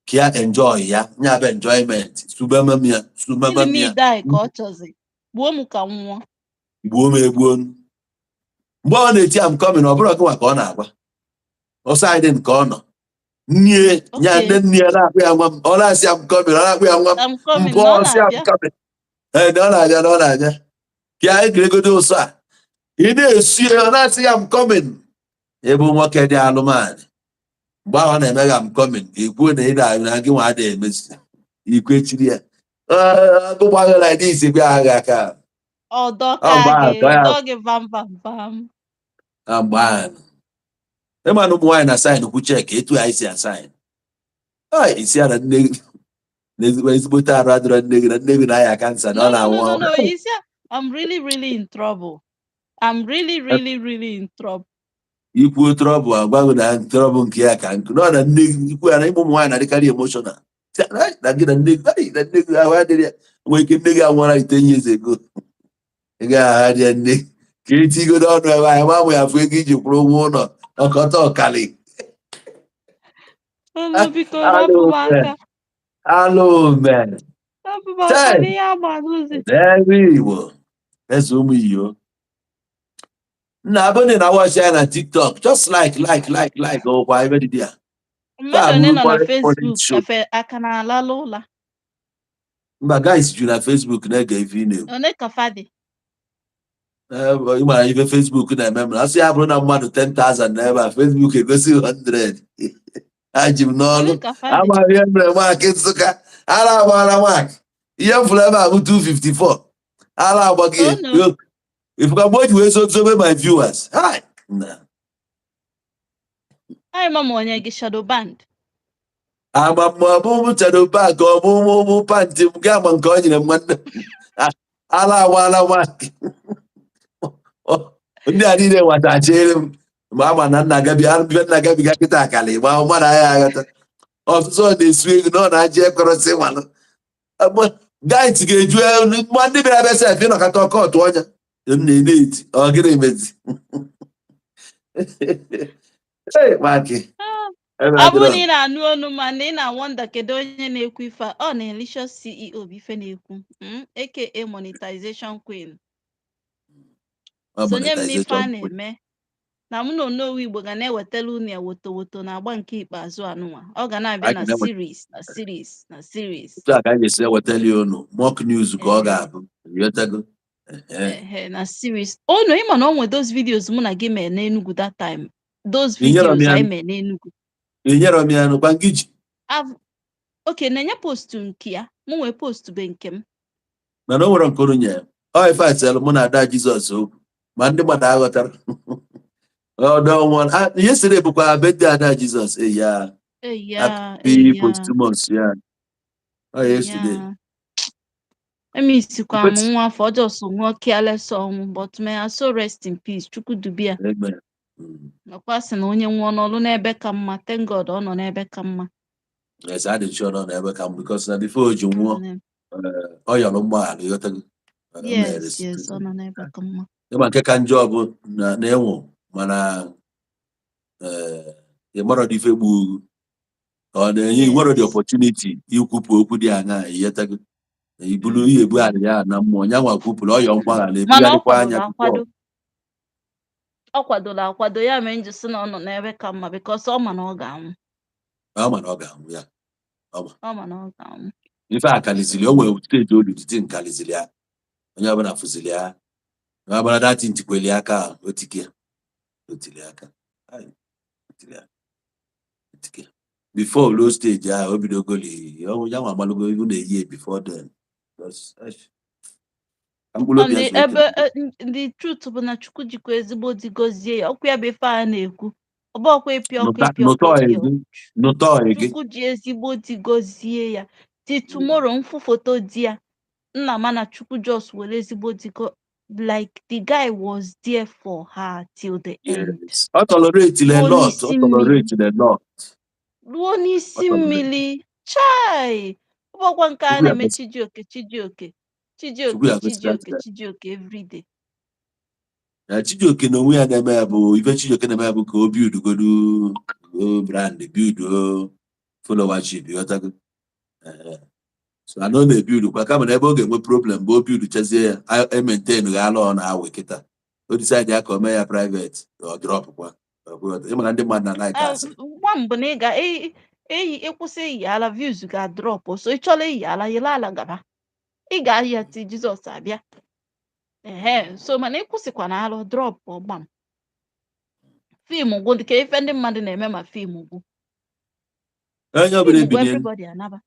[SPEAKER 1] ka ya enjoy ya, nya bụ enjoyment. Subemem ya, subemem
[SPEAKER 2] Kill
[SPEAKER 1] ya.
[SPEAKER 2] me die ka ọ chọzi. Gbuo m ka m nwụọ.
[SPEAKER 1] Gbuo m egbuo m. Mgbe ọ na-eti "I'm coming", ọ bụrụ gịnwa ka ọ na-agwa. Ọsaịdị nke ọ nọ nnie ya. Nne nne ya na-akpụ ya nwa m. Ọ na-asị "I'm coming", ọ na-akpụ ya nwa m.
[SPEAKER 2] I'm coming.
[SPEAKER 1] Mbụ
[SPEAKER 2] Na ọ
[SPEAKER 1] ọ sị "I'm
[SPEAKER 2] na-abịa.
[SPEAKER 1] coming". Ee, na ọ na-abịa, na ọ na-abịa ka ya egeregodo ụsọ a ị na-esi ya, ọ na-asị ya "I'm coming". Ebe nwoke dị alụmanị, mgbe ahụ ọ na-eme ya "I'm coming", ikwuo na ị na gị nwa adịghị emezi ikwechiri ya. Agụ gbagha like this bịa agha aka.
[SPEAKER 2] Ọ dọka
[SPEAKER 1] Ọ mgbe ahụ
[SPEAKER 2] gị,
[SPEAKER 1] ka ya
[SPEAKER 2] dọ gị vam vam vam.
[SPEAKER 1] Na mgbe ahụ, ịma na ụmụ nwaanyị na sign kwu cheque etu anyị si asign. Isi ya na nne gị na ezigbo ezigbote arụ adịrọ nne gị, na nne gị na-aya cancer, na ọ
[SPEAKER 2] No, no, no,
[SPEAKER 1] na-anwụ
[SPEAKER 2] no,
[SPEAKER 1] anwụ.
[SPEAKER 2] No. You see, I'm really, really in trouble. I'm really, really, really in trouble.
[SPEAKER 1] Ikwuo trouble, agwaghị na trouble nke ya ka nkụ nọ na nne gị. Ikwu ya na ịmụ ụmụ nwaanyị na-adịkarị emotional. Sị, "Ai, na gị na nne gị, ai, na nne gị ahụ adịrị ya." Nwere ike nne gị anwụọla 10 years ago, ị gaghị ahụ ya nne ka etigodo ọnụ ebe ahụ ma ya afụ ego iji kwụrụ ụgwọ ụlọ ọkọta ọkali.
[SPEAKER 2] Olu, biko rapụ m aka.
[SPEAKER 1] Alụ mere.
[SPEAKER 2] Rapụ m aka
[SPEAKER 1] Chai!
[SPEAKER 2] n'ihe agba n'ụzọ.
[SPEAKER 1] N'ebe Igbo eze ụmụ iyo nna abụghị na watch ya na TikTok, just like, like, like, like ọkwa ebe dị ya.
[SPEAKER 2] Mmadụ one nọ na
[SPEAKER 1] Bụrụkwa
[SPEAKER 2] Facebook
[SPEAKER 1] show.
[SPEAKER 2] kafe aka na-alalụ ụla.
[SPEAKER 1] Mba, guys juru na Facebook na-ege ife ị na-ekwu.
[SPEAKER 2] One ka fa dị?
[SPEAKER 1] Ee, ị mara ife Facebook na-eme m, asị ya bụrụ na mmadụ 10,000 na ebe a, Facebook egosi 100 ha ji m n'ọlụ.
[SPEAKER 2] One ka fa dị?
[SPEAKER 1] Amaghị ihe mere Mark Nsụka ara agbara Mark. Ihe m fụrụ ebe a bụ 254 ara agbaghị.
[SPEAKER 2] Oh, no.
[SPEAKER 1] Ifụka mgbe o ji wee so zobe my viewers. Hi na.
[SPEAKER 2] Anyị ma ma onye gị shadow band.
[SPEAKER 1] Agba m ọmụmụ shadow bank, ọmụmụ pantị m ga ama nke ọ nyere m nwanne m. Ara agbara Mark. Ndị a niile nwatachere m ma ama na nna gabi bịa, nna gabiga kịta akali ma mmadụ agha aghọta ọtụtụ. Ọ na-esu ego na ọ na-aji ekọrọsị nwanụ guys ga-eju ma ndị bịara bịa sef ịnọkọta ọkọtụ ọnya m na-eti ọ gịnị mezi. Hey, Maki. Ebe
[SPEAKER 2] Ọ bụrụ
[SPEAKER 1] adịrọ.
[SPEAKER 2] na ị na-anụ olu ma na ị na-wonder kedu onye na-ekwu ife a, ọ na Elicious CEO bụ ife na-ekwu, aka monetization queen.
[SPEAKER 1] Ọ
[SPEAKER 2] Sonye m n'ife a
[SPEAKER 1] monetization queen.
[SPEAKER 2] Na-eme na mụ na Onowu Igbo ga na-ewetara unu ya woto woto na agba nke ikpeazụ anụnwa ọ ga na-abịa
[SPEAKER 1] Anyị
[SPEAKER 2] na
[SPEAKER 1] ga na-eweta-
[SPEAKER 2] series na series na series.
[SPEAKER 1] Otu a ka anyị ga-esi ewetali unu mock news ka ọ ga-abụ. Ịghọtago? Ehe.
[SPEAKER 2] Ehe, na series unu. Ịma na o nwe those videos mụ na gị mee n'Enugu that time, those
[SPEAKER 1] Ị nyere m
[SPEAKER 2] videos
[SPEAKER 1] ya?
[SPEAKER 2] anyị mee n'Enugu.
[SPEAKER 1] Ị nyere m ya nụkwa ngị ji.
[SPEAKER 2] Okay, na-enye post nke ya, mụ nwee post be nke m.
[SPEAKER 1] Mana o nwere nke unu nyere ọ ife aselụ mụ na ada Jizọs okwu ma ndị mmadụ aghọtara ọdọ nwa ihe sịrị bụkwa birthday ada Jizọs eya.
[SPEAKER 2] Eya.
[SPEAKER 1] Happy
[SPEAKER 2] Eya.
[SPEAKER 1] posthumous ya ọ yesterday.
[SPEAKER 2] Eya, emisikwa m nwa afọ ọjọọ so nwụọ careless ọnwụ, but may her soul rest in peace. Chukwu dubia.
[SPEAKER 1] Amen.
[SPEAKER 2] Nakwa sị na onye nwụọ n'ọlụ n'ebe ka mma. Thank God ọ nọ n'ebe ka mma.
[SPEAKER 1] Yes, adị sure nọ n'ebe ka mma because na before o ji nwụọ, ọ yọrọ mgbaghara. Ịghọtago? O mere
[SPEAKER 2] Yes, ọ nọ n'ebe ka mma.
[SPEAKER 1] Ịma nke ka njọ bụ na ịnwụ mana ị marọ dị ife gbu ọ na-enye nwere the opportunity ikwupụ okwu dị aṅaa. Ịghọtago? Ibulu ihe ebu arị ya na mmụọ ya nwa kwupụrụ ọyọ mgbaghara
[SPEAKER 2] Mana ọ
[SPEAKER 1] ebugharịkwa
[SPEAKER 2] kwadoro
[SPEAKER 1] anya
[SPEAKER 2] akwado
[SPEAKER 1] before.
[SPEAKER 2] Ọ kwadoro akwado, ya mere nji sị na ọ nọ n'ebe ka mma because ọ ma na ọ ga-anwụ.
[SPEAKER 1] Ọ ma na ọ ga-anwụ ya.
[SPEAKER 2] Ọ ma na ọ ga-anwụ.
[SPEAKER 1] Ife a kaliziri o nwere stage olu titi nkaliziri ya, onye ọbụla fụziri ya onye ọbụla datin tikweli aka otike ya otili aka. Ai, otili aka otike before low stage ahụ o bidogoli ya nwa amalụgo ihu na-eyi before then. Because, eish, ka mkpụrụ obi
[SPEAKER 2] And
[SPEAKER 1] ya
[SPEAKER 2] the
[SPEAKER 1] zuo ike.
[SPEAKER 2] Ebe the truth bụ na Chukwu jikwa ezigbo di gọzie ya. Ọkwa ya bụ ife a na-ekwu, ọ bụ ọkwa ịpịa ọkụ ịpịa ọkụ
[SPEAKER 1] Nụta
[SPEAKER 2] ịpịa.
[SPEAKER 1] egi nụta egi.
[SPEAKER 2] Chukwu ji ezigbo di gọzie ya. Till tomorrow mfụ foto di ya nna mana Chukwu just were ezigbo di like the guy was there for her till the end.
[SPEAKER 1] Yes, ọ tolerate a
[SPEAKER 2] Ruo
[SPEAKER 1] lot, ọ
[SPEAKER 2] n'isi mmiri.
[SPEAKER 1] tolerate a lot.
[SPEAKER 2] Ruo n'isi
[SPEAKER 1] Ọ tolerate.
[SPEAKER 2] mmiri chai. Ọ bụkwa nke a
[SPEAKER 1] Chukwu ya
[SPEAKER 2] na-eme
[SPEAKER 1] gosi.
[SPEAKER 2] Chijioke, Chijioke,
[SPEAKER 1] Chukwu
[SPEAKER 2] Chijioke,
[SPEAKER 1] ya gosi
[SPEAKER 2] Chijioke,
[SPEAKER 1] that.
[SPEAKER 2] Chijioke everyday.
[SPEAKER 1] Na Chijioke na onwe ya na-eme ya bụ ife Chijioke na-eme ya bụ ka o build godu brand, build followership, ịghọtago? Ee. So ana ọ na-ebuild kwa, kama na ebe ọ ga-enwe problem bụ o build chezie ya, e maintain ghala, ọ na-awe kịta, o decide ya ka o mee ya private, ọ drop kwa. Ịma na ndị mmadụ na like asị.
[SPEAKER 2] Gwa m bụ na ị ga eyi ịkwụsị iyi ala, views ga-drop. So ị chọrọ iyi ala, yiri ala gaba, ị ga-ahịa ti Jizọs abịa ehe. So mana ịkwụsịkwa na alụ drop, gbam, film gwụ. Ka ife ndị mmadụ na-eme ma film gwụ.
[SPEAKER 1] Onye ọbụla
[SPEAKER 2] film gwụ,
[SPEAKER 1] ebinye
[SPEAKER 2] everybody anaba.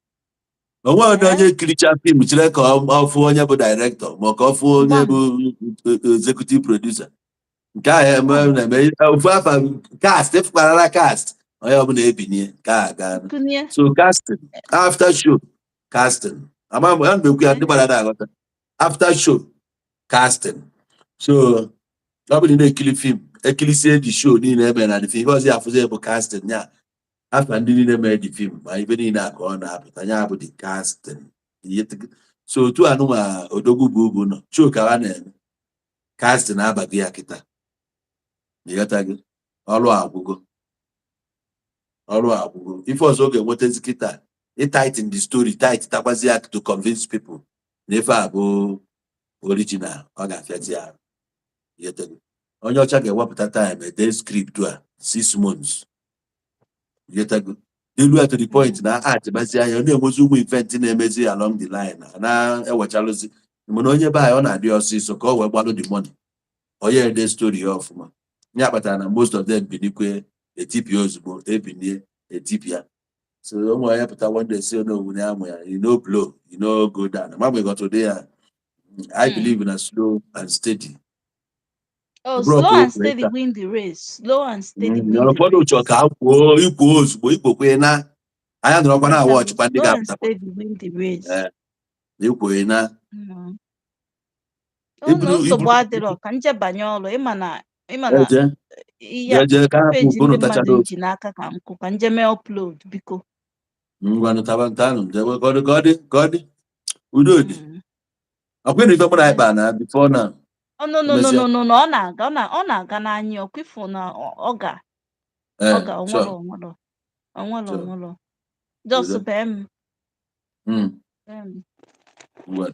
[SPEAKER 1] Onwe onye
[SPEAKER 2] Ee.
[SPEAKER 1] Onye kiricha film chere ka ọ fụ onye bụ director, ma ka ọ fụ onye
[SPEAKER 2] Gbam.
[SPEAKER 1] bụ executive producer. Nke ahụ eme
[SPEAKER 2] Gbam.
[SPEAKER 1] na-eme ofu afa cast ịfụkwarara cast, onye ọbụla ebinye nke a gaa.
[SPEAKER 2] Kụnye.
[SPEAKER 1] So casting, after show casting, ama m ana m ekwu ya, ndị mmadụ na-aghọta after show casting. So ọ bụrụ na ị na-ekiri film, ekirisie the show niile emere na the film, ihe ọzọ ya afụzi bụ casting ya, afa ndị niile mere the film, ma ibe niile a ka ọ na-apụta, ya bụ the casting. So otu anụnwa odogwu bụ ugwu nọ show ka ha na-eme casting abaghị ya kịta, ịghọtago? Ọrụ agwụgo, ọrụ agwụgo. Ife ọzọ ọ ga-enwetazi kịta, ịtighten the story, tight takwazi ya to convince people na ife a bụ original, ọ ga-afịazi arụ, ịghọtago? Onye ọcha ga-ewepụta time ede script a 6 months, ịghọtago? Delu ya to the point na atịbazi anya, ọ na-enwezi ụmụ event na-emezi along the line, a na-ewechalụzi. Mana onye be anyị, ọ na-adị ọsịsọ ka ọ wee gbalụ the money, onye ede story ya ọfụma. Ya kpatara na most of them binikwe etipịa ozugbo, ebinie etipịa. So ụmụ onye pụta one day si onye ya amụ ya, you no blow, you no go down. Ma mgbe ụdị ya, I believe na slow and steady.
[SPEAKER 2] Oh,
[SPEAKER 1] Bro,
[SPEAKER 2] slow and
[SPEAKER 1] kwuo
[SPEAKER 2] steady
[SPEAKER 1] kweta.
[SPEAKER 2] win the race. Slow and steady win the
[SPEAKER 1] Ụfọdụ chọrọ
[SPEAKER 2] race.
[SPEAKER 1] Ka a kwuo ikwuo ozugbo, ikwokwe na anya nọrọkwa na awọchịkwa ndị
[SPEAKER 2] Slow and
[SPEAKER 1] ga-apụtakwa.
[SPEAKER 2] steady win the race.
[SPEAKER 1] Ee, ikwoye na
[SPEAKER 2] Ụlọ nsogbu adịrọ ka njebanye ọrụ, ịma na
[SPEAKER 1] eje
[SPEAKER 2] ihe
[SPEAKER 1] jeje ka hapụ
[SPEAKER 2] peji
[SPEAKER 1] unu
[SPEAKER 2] ndị
[SPEAKER 1] tachara
[SPEAKER 2] mmadụ
[SPEAKER 1] otu
[SPEAKER 2] ji n'aka ka nkụ ka nje mee upload, biko.
[SPEAKER 1] Ngwanụ, taba ntanụ jebe, ka ọ dị, ka ọ dị, ka ọ dị, udo dị. Ọkwa ịnụ ife mụ na anyị kpara na before now.
[SPEAKER 2] Oh, no, no, no.
[SPEAKER 1] Emesịa.
[SPEAKER 2] No, no, no, ọ na-aga, ọ na-aga n'anya ọkwa ifo na ọ ga ọ ga onwero onwero onwero onwero just
[SPEAKER 1] Udo.
[SPEAKER 2] bee m.
[SPEAKER 1] Mm,
[SPEAKER 2] Bee m.
[SPEAKER 1] Ngwa.